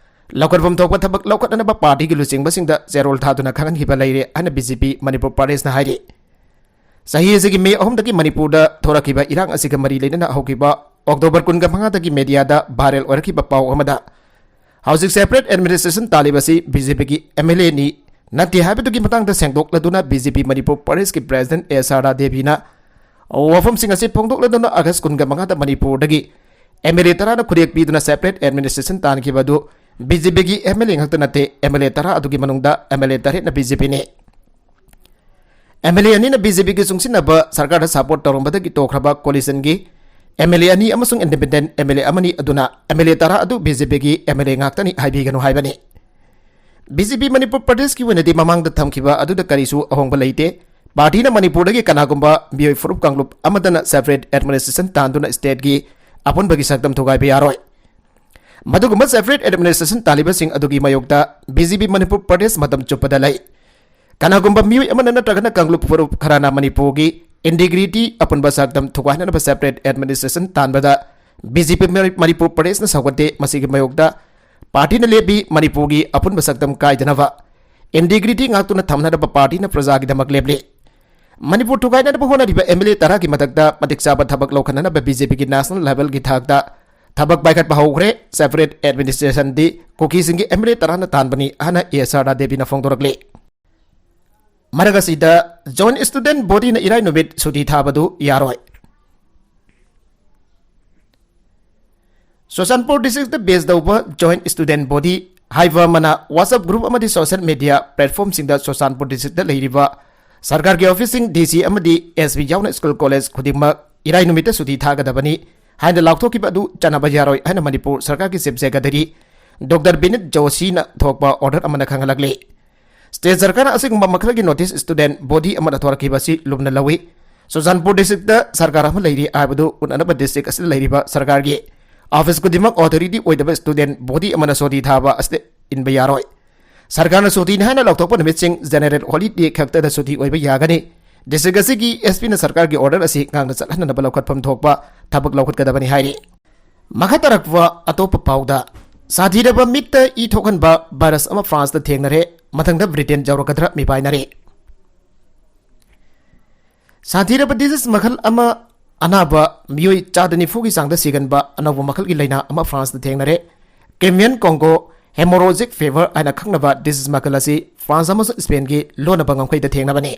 ꯂꯧꯈꯠꯐꯝ ꯊꯣꯛꯄ ꯊꯕꯛ ꯂꯧꯈꯠꯅꯅꯕ ꯄꯥꯔꯇꯤꯒꯤ ꯂꯨꯆꯤꯡꯕꯁꯤꯡꯗ ꯆꯦꯔꯣꯜ ꯊꯥꯗꯨꯅ ꯈꯪꯍꯟꯈꯤꯕ ꯂꯩꯔꯦ ꯍꯥꯏꯅ ꯕꯤ ꯖꯦ ꯄꯤ ꯃꯅꯤꯄꯨꯔ ꯄ꯭ꯔꯗꯦꯁꯅ ꯍꯥꯏꯔꯤ꯫ ꯆꯍꯤ ꯑꯁꯤꯒꯤ ꯃꯦ ꯑꯍꯨꯝꯗꯒꯤ ꯃꯅꯤꯄꯨꯔꯗ ꯊꯣꯔꯛꯈꯤꯕ ꯏꯔꯥꯡ ꯑꯁꯤꯒ ꯃꯔꯤ ꯂꯩꯅꯅ ꯍꯧꯈꯤꯕ ꯑꯣꯛꯇꯣꯕꯔ ꯀꯨꯟꯒ ꯃꯉꯥꯗꯒꯤ ꯃꯦꯗꯤꯌꯥꯗ ꯚꯥꯏꯔꯦꯜ ꯑꯣꯏꯔꯛꯈꯤꯕ ꯄꯥꯎ ꯑꯃꯗ ꯍꯧꯖꯤꯛ ꯁꯦꯄꯔꯦꯠ ꯑꯦꯗꯃꯤꯅꯤꯁꯇ꯭ꯔꯦꯁꯟ ꯇꯥꯜꯂꯤꯕꯁꯤ ꯕꯤ ꯖꯦ ꯄꯤꯒꯤ ꯑꯦꯝ ꯑꯦꯜ ꯑꯦꯅꯤ ꯅꯠꯇꯦ ꯍꯥꯏꯕꯗꯨꯒꯤ ꯃꯇꯥꯡꯗ ꯁꯦꯡꯗꯣꯛꯂꯗꯨꯅ ꯕꯤ ꯖꯦ ꯄꯤ ꯃꯅꯤꯄꯨꯔ ꯄ꯭ꯔꯗꯦꯁꯀꯤ ꯄ꯭ꯔꯦꯁꯤꯗꯦꯟꯠ ꯑꯦ ꯁꯥꯔꯗꯥ ꯗꯦꯕꯤꯅ ꯋꯥꯐꯝꯁꯤꯡ ꯑꯁꯤ ꯐꯣꯡꯗꯣꯛꯂꯗꯨꯅ ꯑꯥꯒꯁ ꯀꯨꯟꯒ ꯃꯉꯥꯗ ꯃꯅꯤꯄꯨꯔꯗꯒꯤ ꯑꯦꯝ ꯑꯦꯜ ꯑꯦ ꯇꯔꯥꯅ ꯈꯨꯔꯦꯛ ꯄꯤꯗꯨꯅ ꯁꯦꯄꯔꯦꯠ ꯑꯦꯗꯃꯤꯅꯤꯁꯇ꯭ꯔꯦꯁꯟ ꯇꯥꯟꯈꯤꯕ ꯑꯗꯨ ꯕꯤ ꯖꯦ ꯄꯤꯒꯤ ꯑꯦꯝ ꯑꯦꯜ ꯑꯦ ꯉꯥꯛꯇ ꯅꯠꯇꯦ, ꯑꯦꯝ ꯑꯦꯜ ꯑꯦ ꯇꯔꯥ ꯑꯗꯨꯒꯤ ꯃꯅꯨꯡꯗ ꯑꯦꯝ ꯑꯦꯜ ꯑꯦ ꯇꯔꯦꯠꯅ ꯕꯤ ꯖꯦ ꯄꯤꯅꯤ꯫ ꯑꯦꯝ ꯑꯦꯜ ꯑꯦ ꯑꯅꯤꯅ ꯕꯤ ꯖꯦ ꯄꯤꯒꯤ ꯆꯨꯡꯁꯤꯟꯅꯕ ꯁꯔꯀꯥꯔꯗ ꯁꯄꯣꯔꯠ ꯇꯧꯔꯝꯕꯗꯒꯤ ꯇꯣꯛꯈ꯭ꯔꯕ ꯀꯣꯂꯤꯁꯟꯒꯤ ꯑꯦꯝ ꯑꯦꯜ ꯑꯦ ꯑꯅꯤ ꯑꯃꯁꯨꯡ ꯏꯟꯗꯤꯄꯦꯟꯗꯦꯟꯠ ꯑꯦꯝ ꯑꯦꯜ ꯑꯦ ꯑꯃꯅꯤ ꯑꯗꯨꯅ ꯑꯦꯝ ꯑꯦꯜ ꯑꯦ ꯇꯔꯥ ꯑꯗꯨ ꯕꯤ ꯖꯦ ꯄꯤꯒꯤ ꯑꯦꯝ ꯑꯦꯜ ꯑꯦ ꯉꯥꯛꯇꯅꯤ ꯍꯥꯏꯕꯤꯒꯅꯨ ꯍꯥꯏꯕꯅꯤ꯫ ꯕꯤ ꯖꯦ ꯄꯤ ꯃꯅꯤꯄꯨꯔ ꯄ꯭ꯔꯗꯦꯁꯀꯤ ꯑꯣꯏꯅꯗꯤ ꯃꯃꯥꯡꯗ ꯊꯝꯈꯤꯕ ꯑꯗꯨꯗ ꯀꯔꯤꯁꯨ ꯑꯍꯣꯡꯕ ꯂꯩꯇꯦ꯫ ꯄꯥꯔꯇꯤꯅ ꯃꯅꯤꯄꯨꯔꯗꯒꯤ ꯀꯅꯥꯒꯨꯝꯕ ꯃꯤꯑꯣꯏ ꯐꯨꯔꯨꯞ ꯀꯥꯡꯂꯨꯞ ꯑꯃꯠꯇꯅ ꯁꯦꯄꯔꯦꯠ ꯑꯦꯗꯃꯤꯅꯤꯁꯇ꯭ꯔꯦꯁꯟ ꯇꯥꯟꯗꯨꯅ ꯁ꯭ꯇꯦꯠꯀꯤ ꯑꯄꯨꯟꯕꯒꯤ ꯁꯛꯇꯝ ꯊꯨꯒꯥꯏꯕ ꯌꯥꯔꯣꯏ꯫ ꯃꯗꯨꯒꯨꯝꯕ ꯁꯦꯄꯔꯦꯠ ꯑꯦꯗꯃꯤꯅꯤꯁꯇ꯭ꯔꯦꯁꯟ ꯇꯥꯜꯂꯤꯕꯁꯤꯡ ꯑꯗꯨꯒꯤ ꯃꯥꯌꯣꯛꯇ ꯕꯤ ꯖꯦ ꯄꯤ ꯃꯅꯤꯄꯨꯔ ꯄ꯭ꯔꯗꯦꯁ ꯃꯇꯝ ꯆꯨꯞꯄꯗ ꯂꯩ꯫ ꯀꯅꯥꯒꯨꯝꯕ ꯃꯤꯑꯣꯏ ꯑꯃꯅ ꯅꯠꯇ꯭ꯔꯒꯅ ꯀꯥꯡꯂꯨꯞ ꯐꯨꯔꯨꯞ ꯈꯔꯅ ꯃꯅꯤꯄꯨꯔꯒꯤ ꯏꯟꯇꯤꯒ꯭ꯔꯤꯇꯤ ꯑꯄꯨꯟꯕ ꯁꯛꯇꯝ ꯊꯨꯒꯥꯏꯅꯅꯕ ꯁꯦꯄꯔꯦꯠ ꯑꯦꯗꯃꯤꯅꯤꯁꯇ꯭ꯔꯦꯁꯟ ꯇꯥꯟꯕꯗ ꯕꯤ ꯖꯦ ꯄꯤ ꯃꯔꯤ-, ꯃꯅꯤꯄꯨꯔ ꯄ꯭ꯔꯗꯦꯁꯅ ꯁꯧꯒꯠꯇꯦ꯫ ꯃꯁꯤꯒꯤ ꯃꯥꯌꯣꯛꯇ ꯄꯥꯔꯇꯤꯅ ꯂꯦꯞꯄꯤ꯫ ꯃꯅꯤꯄꯨꯔꯒꯤ ꯑꯄꯨꯟꯕ ꯁꯛꯇꯝ ꯀꯥꯏꯗꯅꯕ, ꯏꯟꯇꯤꯒ꯭ꯔꯤꯇꯤ ꯉꯥꯛꯇꯨꯅ ꯊꯝꯅꯅꯕ ꯄꯥꯔꯇꯤꯅ ꯄ꯭ꯔꯖꯥꯒꯤꯗꯃꯛ ꯂꯦꯞꯂꯤ꯫ ꯃꯅꯤꯄꯨꯔ ꯊꯨꯒꯥꯏꯅꯅꯕ ꯍꯣꯠꯅꯔꯤꯕ ꯑꯦꯝ ꯑꯦꯜ ꯑꯦ ꯇꯔꯥꯒꯤ ꯃꯊꯛꯇ ꯃꯇꯤꯛ ꯆꯥꯕ ꯊꯕꯛ ꯂꯧꯈꯠꯅꯅꯕ ꯕꯤ ꯖꯦ ꯄꯤꯒꯤ ꯅꯦꯁꯅꯦꯜ ꯂꯦꯚꯦꯜꯒꯤ ꯊꯥꯛꯇ ꯊꯕꯛ ꯄꯥꯏꯈꯠꯄ ꯍꯧꯈ꯭ꯔꯦ꯫ ꯁꯦꯄꯔꯦꯠ ꯑꯦꯗꯃꯤꯅꯤꯁꯇ꯭ꯔꯦꯁꯟꯗꯤ ꯀꯨꯀꯤꯁꯤꯡꯒꯤ ꯑꯦꯝ ꯑꯦꯜ ꯑꯦ ꯇꯔꯥꯅ ꯇꯥꯟꯕꯅꯤ ꯍꯥꯏꯅ ꯑꯦ ꯁꯥꯔꯗꯥ ꯗꯦꯕꯤꯅ ꯐꯣꯡꯗꯣꯔꯛꯂꯤ꯫ ꯃꯔꯛ ꯑꯁꯤꯗ, ꯖꯣꯏꯟꯠ ꯁ꯭ꯇꯨꯗꯦꯟꯠ ꯕꯣꯗꯤꯅ ꯏꯔꯥꯏ ꯅꯨꯃꯤꯠ ꯁꯨꯇꯤ ꯊꯥꯕꯗꯨ ꯌꯥꯔꯣꯏ꯫ ꯆꯨꯔꯆꯥꯟꯄꯨꯔ ꯗꯤꯁꯇ꯭ꯔꯤꯛꯇ ꯕꯦꯁ ꯇꯧꯕ ꯖꯣꯏꯟꯠ ꯁ꯭ꯇꯨꯗꯦꯟꯠ ꯕꯣꯗꯤ ꯍꯥꯏꯕ ꯑꯃꯅ WhatsApp ꯒ꯭ꯔꯨꯞ ꯑꯃꯗꯤ ꯁꯣꯁꯤꯌꯦꯜ ꯃꯤꯗꯤꯌꯥ ꯄ꯭ꯂꯦꯠꯐꯣꯔꯝꯁꯤꯡꯗ ꯆꯨꯔꯆꯥꯟꯄꯨꯔ ꯗꯤꯁꯇ꯭ꯔꯤꯛꯇ ꯂꯩꯔꯤꯕ ꯁꯔꯀꯥꯔꯒꯤ ꯑꯣꯐꯤꯁꯁꯤꯡ, ꯗꯤ ꯁꯤ ꯑꯃꯗꯤ ꯑꯦꯁ ꯄꯤ ꯌꯥꯎꯅ ꯁ꯭ꯀꯨꯜ ꯀꯣꯂꯦꯖ ꯈꯨꯗꯤꯡꯃꯛ ꯏꯔꯥꯏ ꯅꯨꯃꯤꯠꯇ ꯁꯨꯇꯤ ꯊꯥꯒꯗꯕꯅꯤ ꯍꯥꯏꯅ ꯂꯥꯎꯊꯣꯛꯈꯤꯕ ꯑꯗꯨ ꯆꯠꯅꯕ ꯌꯥꯔꯣꯏ ꯍꯥꯏꯅ ꯃꯅꯤꯄꯨꯔ ꯁꯔꯀꯥꯔꯒꯤ ꯆꯤꯐ ꯁꯦꯀ꯭ꯔꯦꯇꯔꯤ ꯗꯣꯛꯇꯔ ꯕꯤꯅꯤꯠ ꯖꯣꯁꯤꯅ ꯊꯣꯛꯄ ꯑꯣꯔꯗꯔ ꯑꯃꯅ ꯈꯪꯍꯜꯂꯛꯂꯤ꯫ ꯁ꯭ꯇꯦꯠ ꯁꯔꯀꯥꯔꯅ ꯑꯁꯤꯒꯨꯝꯕ ꯃꯈꯜꯒꯤ ꯅꯣꯇꯤꯁ ꯁ꯭ꯇꯨꯗꯦꯟꯠ ꯕꯣꯗꯤ ꯑꯃꯅ ꯊꯣꯔꯛꯈꯤꯕ ꯑꯁꯤ ꯂꯨꯝꯅ ꯂꯧꯏ꯫ ꯆꯨꯔꯆꯥꯟꯄꯨꯔ ꯗꯤꯁꯇ꯭ꯔꯤꯛꯇ ꯁꯔꯀꯥꯔ ꯑꯃ ꯂꯩꯔꯤ ꯍꯥꯏꯕꯗꯨ ꯎꯠꯅꯅꯕ ꯗꯤꯁꯇ꯭ꯔꯤꯛ ꯑꯁꯤꯗ ꯂꯩꯔꯤꯕ ꯁꯔꯀꯥꯔꯒꯤ ꯑꯣꯐꯤꯁ ꯈꯨꯗꯤꯡꯃꯛ ꯑꯣꯊꯣꯔꯤꯇꯤ ꯑꯣꯏꯗꯕ ꯁ꯭ꯇꯨꯗꯦꯟꯠ ꯕꯣꯗꯤ ꯑꯃꯅ ꯁꯨꯇꯤ ꯊꯥꯕ ꯑꯁꯤꯗ ꯏꯟꯕ ꯌꯥꯔꯣꯏ꯫ ꯁꯔꯀꯥꯔꯅ ꯁꯨꯇꯤꯅꯤ ꯍꯥꯏꯅ ꯂꯥꯎꯊꯣꯛꯄ ꯅꯨꯃꯤꯠꯁꯤꯡ ꯖꯦꯅꯔꯦꯜ ꯍꯣꯂꯤꯗꯦ ꯈꯛꯇꯗ ꯁꯨꯇꯤ ꯑꯣꯏꯕ ꯌꯥꯒꯅꯤ꯫ ꯗꯤꯁꯇ꯭ꯔꯤꯛ ꯑꯁꯤꯒꯤ ꯑꯦꯁ ꯄꯤꯅ ꯁꯔꯀꯥꯔꯒꯤ ꯑꯣꯔꯗꯔ ꯑꯁꯤ ꯉꯥꯛꯅ ꯆꯠꯍꯟꯅꯕ ꯂꯧꯈꯠꯐꯝ ꯊꯣꯛꯄ ꯊꯕꯛ ꯂꯧꯈꯠꯀꯗꯕꯅꯤ ꯍꯥꯏꯔꯤ꯫ ꯃꯈꯥ ꯇꯥꯔꯛꯄ ꯑꯇꯣꯞꯄ ꯄꯥꯎꯗ, ꯁꯥꯊꯤꯔꯕ ꯃꯤꯠꯇ ꯏ ꯊꯣꯛꯍꯟꯕ ꯚꯥꯏꯔꯁ ꯑꯃ ꯐ꯭ꯔꯥꯟꯁꯇ ꯊꯦꯡꯅꯔꯦ꯫ ꯃꯊꯪꯗ ꯕ꯭ꯔꯤꯇꯦꯟ ꯌꯧꯔꯛꯀꯗ꯭ꯔꯥ ꯃꯤꯄꯥꯏꯅꯔꯦ꯫ ꯁꯥꯊꯤꯔꯕ ꯗꯤꯖꯤꯁ ꯃꯈꯜ ꯑꯃ, ꯑꯅꯥꯕ ꯃꯤꯑꯣꯏ ꯆꯥꯗ ꯅꯤꯐꯨꯒꯤ ꯆꯥꯡꯗ ꯁꯤꯒꯟꯕ ꯑꯅꯧꯕ ꯃꯈꯜꯒꯤ ꯂꯥꯏꯅꯥ ꯑꯃ ꯐ꯭ꯔꯥꯟꯁꯇ ꯊꯦꯡꯅꯔꯦ꯫ ꯀꯦꯃꯤꯌꯟ ꯀꯣꯡꯒꯣ ꯍꯦꯃꯣꯔꯣꯖꯤꯛ ꯐꯤꯚꯔ ꯍꯥꯏꯅ ꯈꯪꯅꯕ ꯗꯤꯖꯤꯁ ꯃꯈꯜ ꯑꯁꯤ ꯐ꯭ꯔꯥꯟꯁ ꯑꯃꯁꯨꯡ ꯁ꯭ꯄꯦꯟꯒꯤ ꯂꯣꯟꯅꯕ ꯉꯝꯈꯩꯗ ꯊꯦꯡꯅꯕꯅꯤ꯫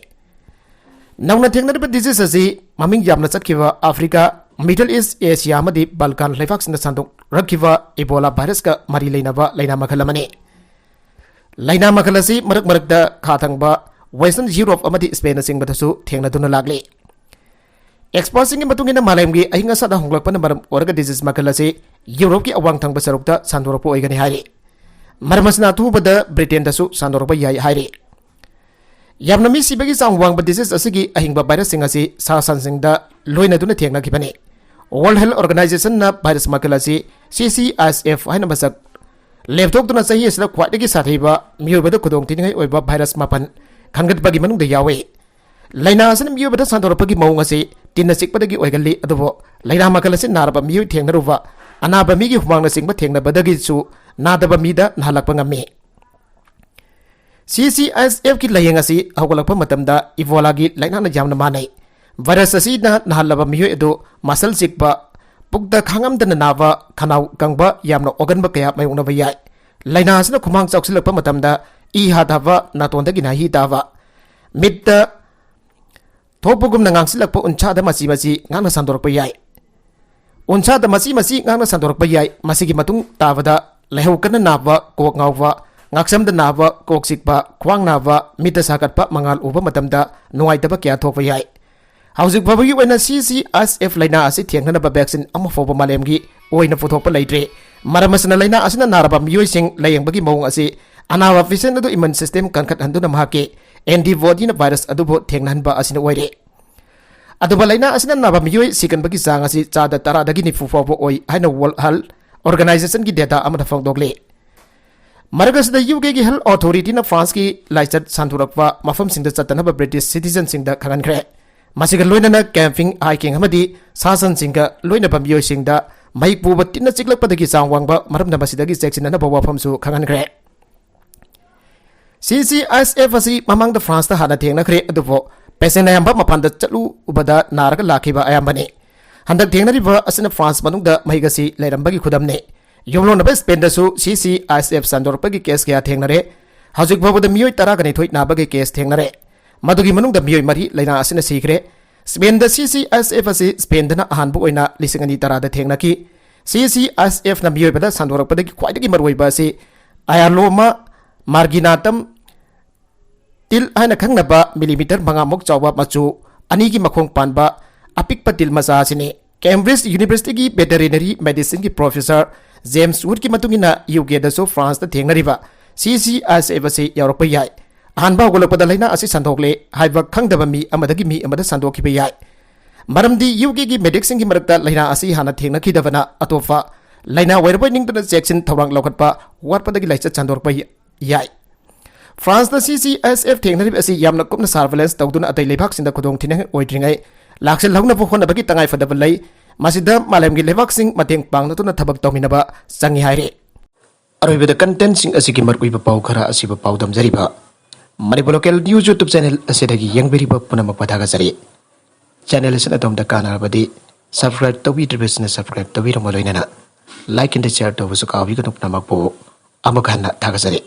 ꯅꯧꯅ ꯊꯦꯡꯅꯔꯤꯕ ꯗꯤꯖꯤꯁ ꯑꯁꯤ ꯃꯃꯤꯡ ꯌꯥꯝꯅ ꯆꯠꯈꯤꯕ ꯑꯐ꯭ꯔꯤꯀꯥ, ꯃꯤꯗꯜ ꯏꯁ ꯑꯦꯁꯤꯌꯥ ꯑꯃꯗꯤ ꯕꯜꯀꯥꯟ ꯂꯩꯕꯥꯛꯁꯤꯡꯗ ꯁꯟꯗꯣꯛꯔꯛꯈꯤꯕ ꯏꯕꯣꯂꯥ ꯚꯥꯏꯔꯁꯀ ꯃꯔꯤ ꯂꯩꯅꯕ ꯂꯥꯏꯅꯥ ꯃꯈꯜ ꯑꯃꯅꯤ꯫ ꯂꯥꯏꯅꯥ ꯃꯈꯜ ꯑꯁꯤ ꯃꯔꯛ ꯃꯔꯛꯇ ꯈꯥ ꯊꯪꯕ Western Europe ꯑꯃꯗꯤ Spain ꯅꯆꯤꯡꯕꯗꯁꯨ ꯊꯦꯡꯅꯗꯨꯅ ꯂꯥꯛꯂꯤ꯫ Expertꯁꯤꯡꯒꯤ ꯃꯇꯨꯡ ꯏꯟꯅ ꯃꯥꯂꯦꯝꯒꯤ ꯑꯏꯪ ꯑꯁꯥꯗ ꯍꯣꯡꯂꯛꯄꯅ ꯃꯔꯝ ꯑꯣꯏꯔꯒ disease ꯃꯈꯜ ꯑꯁꯤ Europeꯀꯤ ꯑꯋꯥꯡ ꯊꯪꯕ ꯁꯔꯨꯛꯇ ꯁꯟꯗꯣꯔꯛꯄ ꯑꯣꯏꯒꯅꯤ ꯍꯥꯏꯔꯤ꯫ ꯃꯔꯝ ꯑꯁꯤꯅ ꯑꯊꯨꯕꯗ Britainꯗꯁꯨ ꯁꯟꯗꯣꯔꯛꯄ ꯌꯥꯏ ꯍꯥꯏꯔꯤ꯫ ꯌꯥꯝꯅ ꯃꯤ ꯁꯤꯕꯒꯤ ꯆꯥꯡ ꯋꯥꯡꯕ disease ꯑꯁꯤꯒꯤ ꯑꯍꯤꯡꯕ virusꯁꯤꯡ ꯑꯁꯤ ꯁꯥ ꯁꯟꯁꯤꯡꯗ ꯂꯣꯏꯅꯗꯨꯅ ꯊꯦꯡꯅꯈꯤꯕꯅꯤ꯫ World Health Organizationꯅ virus ꯃꯈꯜ ꯑꯁꯤ C C S F ꯍꯥꯏꯅ ꯃꯁꯛ ꯂꯦꯞꯊꯣꯛꯇꯨꯅ ꯆꯍꯤ ꯑꯁꯤꯗ ꯈ꯭ꯋꯥꯏꯗꯒꯤ ꯁꯥꯊꯤꯕ ꯃꯤꯑꯣꯏꯕꯗ ꯈꯨꯗꯣꯡ ꯊꯤꯅꯤꯡꯉꯥꯏ ꯑꯣꯏꯕ virus ꯃꯥꯄꯟ ꯈꯟꯒꯠꯄꯒꯤ ꯃꯅꯨꯡꯗ ꯌꯥꯎꯏ꯫ ꯂꯥꯏꯅꯥ ꯑꯁꯤꯅ ꯃꯤꯑꯣꯏꯕꯗ ꯁꯟꯗꯣꯔꯛꯄꯒꯤ ꯃꯑꯣꯡ ꯑꯁꯤ ꯇꯤꯟꯅ ꯆꯤꯛꯄꯗꯒꯤ ꯑꯣꯏꯒꯜꯂꯤ, ꯑꯗꯨꯕꯨ ꯂꯥꯏꯅꯥ ꯃꯈꯜ ꯑꯁꯤ ꯅꯥꯔꯕ ꯃꯤꯑꯣꯏ ꯊꯦꯡꯅꯔꯨꯕ, ꯑꯅꯥꯕ ꯃꯤꯒꯤ ꯍꯨꯃꯥꯡꯅꯆꯤꯡꯕ ꯊꯦꯡꯅꯕꯗꯒꯤꯁꯨ ꯅꯥꯗꯕ ꯃꯤꯗ ꯅꯥꯍꯜꯂꯛꯄ ꯉꯝꯃꯤ꯫ C C S Fꯀꯤ ꯂꯥꯏꯌꯦꯡ ꯑꯁꯤ ꯍꯧꯒꯠꯂꯛꯄ ꯃꯇꯝꯗ Ebolaꯒꯤ ꯂꯥꯏꯅꯥꯅ ꯌꯥꯝꯅ ꯃꯥꯟꯅꯩ꯫ Virus ꯑꯁꯤꯅ ꯅꯥꯍꯜꯂꯕ ꯃꯤꯑꯣꯏ ꯑꯗꯨ ꯃꯁꯜ ꯆꯤꯛꯄ, ꯄꯨꯛꯇ ꯈꯥꯡꯉꯝꯗꯅ ꯅꯥꯕ, ꯈꯅꯥꯎ ꯀꯪꯕ, ꯌꯥꯝꯅ ꯑꯣꯒꯟꯕ ꯀꯌꯥ ꯃꯥꯌꯣꯛꯅꯕ ꯌꯥꯏ꯫ ꯂꯥꯏꯅꯥ ꯑꯁꯤꯅ ꯈꯨꯃꯥꯡ ꯆꯥꯎꯁꯤꯜꯂꯛꯄ ꯃꯇꯝꯗ ꯏ ꯍꯥꯊꯕ, ꯅꯥꯇꯣꯟꯗꯒꯤ ꯅꯥꯍꯤ ꯇꯥꯕ, ꯃꯤꯠꯇ ꯊꯣꯛꯄꯒꯨꯝꯅ ꯉꯥꯡꯁꯤꯜꯂꯛꯄ, ꯎꯟꯁꯥꯗ ꯃꯆꯤ ꯃꯆꯤ ꯉꯥꯡꯅ ꯁꯟꯗꯣꯔꯛꯄ ꯌꯥꯏ꯫ ꯎꯟꯁꯥꯗ ꯃꯆꯤ ꯃꯆꯤ ꯉꯥꯡꯅ ꯁꯟꯗꯣꯔꯛꯄ ꯌꯥꯏ꯫ ꯃꯁꯤꯒꯤ ꯃꯇꯨꯡ ꯇꯥꯕꯗ ꯂꯥꯏꯍꯧ ꯀꯟꯅ ꯅꯥꯕ, ꯀꯣꯛ ꯉꯥꯎꯕ, ꯉꯥꯛꯁꯝꯗ ꯅꯥꯕ, ꯀꯣꯛ ꯆꯤꯛꯄ, ꯈ꯭ꯋꯥꯡ ꯅꯥꯕ, ꯃꯤꯠꯇ ꯁꯥꯒꯠꯄ, ꯃꯉꯥꯜ ꯎꯕ ꯃꯇꯝꯗ ꯅꯨꯡꯉꯥꯏꯇꯕ ꯀꯌꯥ ꯊꯣꯛꯄ ꯌꯥꯏ꯫ ꯍꯧꯖꯤꯛ ꯐꯥꯎꯕꯒꯤ ꯑꯣꯏꯅ C C S F ꯂꯥꯏꯅꯥ ꯑꯁꯤ ꯊꯦꯡꯅꯅꯕ vaccine ꯑꯃ ꯐꯥꯎꯕ ꯃꯥꯂꯦꯝꯒꯤ ꯑꯣꯏꯅ ꯄꯨꯊꯣꯛꯄ ꯂꯩꯇ꯭ꯔꯤ꯫ ꯃꯔꯝ ꯑꯁꯤꯅ ꯂꯥꯏꯅꯥ ꯑꯁꯤꯅ ꯅꯥꯔꯕ ꯃꯤꯑꯣꯏꯁꯤꯡ ꯂꯥꯌꯦꯡꯕꯒꯤ ꯃꯑꯣꯡ ꯑꯁꯤ ꯑꯅꯥꯕ patient ꯑꯗꯨ immune system ꯀꯟꯈꯠꯍꯟꯗꯨꯅ ꯃꯍꯥꯛꯀꯤ antibody ꯅ virus ꯑꯗꯨꯕꯨ ꯊꯦꯡꯅꯍꯟꯕ ꯑꯁꯤꯅ ꯑꯣꯏꯔꯦ꯫ ꯑꯗꯨꯕꯨ ꯂꯥꯏꯅꯥ ꯑꯁꯤꯅ ꯅꯥꯕ ꯃꯤꯑꯣꯏ ꯁꯤꯒꯟꯕꯒꯤ ꯆꯥꯡ ꯑꯁꯤ ꯆꯥꯗ ꯇꯔꯥꯗꯒꯤ ꯅꯤꯐꯨ ꯐꯥꯎꯕ ꯑꯣꯏ ꯍꯥꯏꯅ World Health Organization ꯒꯤ data ꯑꯃꯗ ꯐꯣꯡꯗꯣꯛꯂꯤ꯫ ꯃꯔꯛ ꯑꯁꯤꯗ U K ꯒꯤ Health Authority ꯅ France ꯀꯤ ꯂꯥꯏꯆꯠ ꯁꯟꯗꯣꯔꯛꯄ ꯃꯐꯝꯁꯤꯡꯗ ꯆꯠꯇꯅꯕ British citizen ꯁꯤꯡꯗ ꯈꯪꯍꯟꯈ꯭ꯔꯦ꯫ ꯃꯁꯤꯒ ꯂꯣꯏꯅꯅ camping, hiking ꯑꯃꯗꯤ ꯁꯥ ꯁꯟꯁꯤꯡꯒ ꯂꯣꯏꯅꯕ ꯃꯤꯑꯣꯏꯁꯤꯡꯗ ꯃꯍꯤꯛ ꯄꯨꯕ ꯇꯤꯟꯅ ꯆꯤꯛꯂꯛꯄꯗꯒꯤ ꯆꯥꯡ ꯋꯥꯡꯕ ꯃꯔꯝꯅ ꯃꯁꯤꯗꯒꯤ ꯆꯦꯛꯁꯤꯟꯅꯅꯕ ꯋꯥꯐꯝꯁꯨ ꯈꯪꯍꯟꯈ꯭ꯔꯦ꯫ C C S F ꯑꯁꯤ ꯃꯃꯥꯡꯗ France ꯇ ꯍꯥꯟꯅ ꯊꯦꯡꯅꯈ꯭ꯔꯦ, ꯑꯗꯨꯕꯨ patient ꯑꯌꯥꯝꯕ ꯃꯄꯥꯟꯗ ꯆꯠꯂꯨꯕꯗ ꯅꯥꯔꯒ ꯂꯥꯛꯈꯤꯕ ꯑꯌꯥꯝꯕꯅꯤ꯫ ꯍꯟꯗꯛ ꯊꯦꯡꯅꯔꯤꯕ ꯑꯁꯤꯅ France ꯃꯅꯨꯡꯗ ꯃꯍꯤꯛ ꯑꯁꯤ ꯂꯩꯔꯝꯕꯒꯤ ꯈꯨꯗꯝꯅꯤ꯫ ꯌꯨꯝꯂꯣꯟꯅꯕ Spain ꯗꯁꯨ C C S F ꯁꯟꯗꯣꯔꯛꯄꯒꯤ case ꯀꯌꯥ ꯊꯦꯡꯅꯔꯦ꯫ ꯍꯧꯖꯤꯛ ꯐꯥꯎꯕꯗ ꯃꯤꯑꯣꯏ ꯇꯔꯥꯒ ꯅꯤꯊꯣꯏ ꯅꯥꯕꯒꯤ case ꯊꯦꯡꯅꯔꯦ꯫ ꯃꯗꯨꯒꯤ ꯃꯅꯨꯡꯗ ꯃꯤꯑꯣꯏ ꯃꯔꯤ ꯂꯥꯏꯅꯥ ꯑꯁꯤꯅ ꯁꯤꯈ꯭ꯔꯦ꯫ Spain ꯗ C C S F ꯑꯁꯤ Spain ꯗꯅ ꯑꯍꯥꯟꯕ ꯑꯣꯏꯅ ꯂꯤꯁꯤꯡ ꯑꯅꯤ ꯇꯔꯥꯗ ꯊꯦꯡꯅꯈꯤ꯫ C C S F ꯅ ꯃꯤꯑꯣꯏꯕꯗ ꯁꯟꯗꯣꯔꯛꯄꯗꯒꯤ ꯈ꯭ꯋꯥꯏꯗꯒꯤ ꯃꯔꯨꯑꯣꯏꯕ ꯑꯁꯤ Ayaloma marginatum ꯇꯤꯜ ꯍꯥꯏꯅ ꯈꯪꯅꯕ ꯃꯤꯂꯤꯃꯤꯇꯔ ꯃꯉꯥꯃꯨꯛ ꯆꯥꯎꯕ ꯃꯆꯨ ꯑꯅꯤꯒꯤ ꯃꯈꯣꯡ ꯄꯥꯟꯕ ꯑꯄꯤꯛꯄ ꯇꯤꯜ ꯃꯆꯥ ꯑꯁꯤꯅꯤ꯫ ꯀꯦꯝꯕ꯭ꯔꯤꯖ ꯌꯨꯅꯤꯚꯔꯁꯤꯇꯤꯒꯤ ꯚꯦꯇꯦꯔꯤꯅꯔꯤ ꯃꯦꯗꯤꯁꯤꯟꯒꯤ ꯄ꯭ꯔꯣꯐꯦꯁꯔ ꯖꯦꯝꯁ ꯋꯨꯗꯀꯤ ꯃꯇꯨꯡ ꯏꯟꯅ, ꯌꯨ ꯀꯦꯗꯁꯨ ꯐ꯭ꯔꯥꯟꯁꯇ ꯊꯦꯡꯅꯔꯤꯕ ꯁꯤ ꯁꯤ ꯑꯦꯁ ꯑꯦꯐ ꯑꯁꯤ ꯌꯥꯎꯔꯛꯄ ꯌꯥꯏ꯫ ꯑꯍꯥꯟꯕ ꯍꯧꯒꯠꯂꯛꯄꯗ ꯂꯥꯏꯅꯥ ꯑꯁꯤ ꯁꯟꯗꯣꯛꯂꯦ ꯍꯥꯏꯕ ꯈꯪꯗꯕ ꯃꯤ ꯑꯃꯗꯒꯤ ꯃꯤ ꯑꯃꯗ ꯁꯟꯗꯣꯛꯈꯤꯕ ꯌꯥꯏ꯫ ꯃꯔꯝꯗꯤ ꯌꯨ ꯀꯦꯒꯤ ꯃꯦꯗꯤꯛꯁꯤꯡꯒꯤ ꯃꯔꯛꯇ ꯂꯥꯏꯅꯥ ꯑꯁꯤ ꯍꯥꯟꯅ ꯊꯦꯡꯅꯈꯤꯗꯕꯅ ꯑꯇꯣꯞꯄ ꯂꯥꯏꯅꯥ ꯑꯣꯏꯔꯕꯣꯏ ꯅꯤꯡꯗꯨꯅ ꯆꯦꯛꯁꯤꯟ ꯊꯧꯔꯥꯡ ꯂꯧꯈꯠꯄ ꯋꯥꯠꯄꯗꯒꯤ ꯂꯥꯏꯆꯠ ꯁꯟꯗꯣꯔꯛꯄ ꯌꯥꯏ꯫ ꯐ꯭ꯔꯥꯟꯁꯇ ꯁꯤ ꯁꯤ ꯑꯦꯁ ꯑꯦꯐ ꯊꯦꯡꯅꯔꯤꯕ ꯑꯁꯤ ꯌꯥꯝꯅ ꯀꯨꯞꯅ ꯁꯔꯚꯦꯂꯦꯟꯁ ꯇꯧꯗꯨꯅ ꯑꯇꯩ ꯂꯩꯕꯥꯛꯁꯤꯡꯗ ꯈꯨꯗꯣꯡꯊꯤꯅꯤꯡꯉꯥꯏ ꯑꯣꯏꯗ꯭ꯔꯤꯉꯩ ꯂꯥꯛꯁꯤꯜꯍꯧꯅꯕ ꯍꯣꯠꯅꯕꯒꯤ ꯇꯉꯥꯏꯐꯗꯕ ꯂꯩ꯫ ꯃꯁꯤꯗ ꯃꯥꯂꯦꯝꯒꯤ ꯂꯩꯕꯥꯛꯁꯤꯡ ꯃꯇꯦꯡ ꯄꯥꯡꯅꯗꯨꯅ ꯊꯕꯛ ꯇꯧꯃꯤꯟꯅꯕ ꯆꯪꯉꯤ ꯍꯥꯏꯔꯤ꯫ ꯑꯔꯣꯏꯕꯗ ꯀꯟꯇꯦꯟꯁꯤꯡ ꯑꯁꯤꯒꯤ ꯃꯔꯨꯑꯣꯏꯕ ꯄꯥꯎ ꯈꯔ ꯑꯁꯤꯕꯨ ꯄꯥꯎꯗꯝꯖꯔꯤꯕ Manipur local news YouTube channel ꯑꯁꯤꯗꯒꯤ ꯌꯦꯡꯕꯤꯔꯤꯕ ꯄꯨꯝꯅꯃꯛꯄꯨ ꯊꯥꯒꯠꯆꯔꯤ꯫ ꯆꯦꯅꯦꯜ ꯑꯁꯤꯅ ꯑꯗꯣꯝꯗ ꯀꯥꯟꯅꯔꯕꯗꯤ ꯁꯕꯁꯀ꯭ꯔꯥꯏꯕ ꯇꯧꯕꯤꯗ꯭ꯔꯤꯕꯁꯤꯡꯅ ꯁꯕꯁꯀ꯭ꯔꯥꯏꯕ ꯇꯧꯕꯤꯔꯝꯕ ꯂꯣꯏꯅꯅ ꯂꯥꯏꯛ ꯑꯦꯟ ꯁꯤꯌꯔ ꯇꯧꯕꯁꯨ ꯀꯥꯎꯕꯤꯒꯅꯨ꯫ ꯄꯨꯝꯅꯃꯛꯄꯨ ꯑꯃꯨꯛ ꯍꯟꯅ ꯊꯥꯒꯠꯆꯔꯤ꯫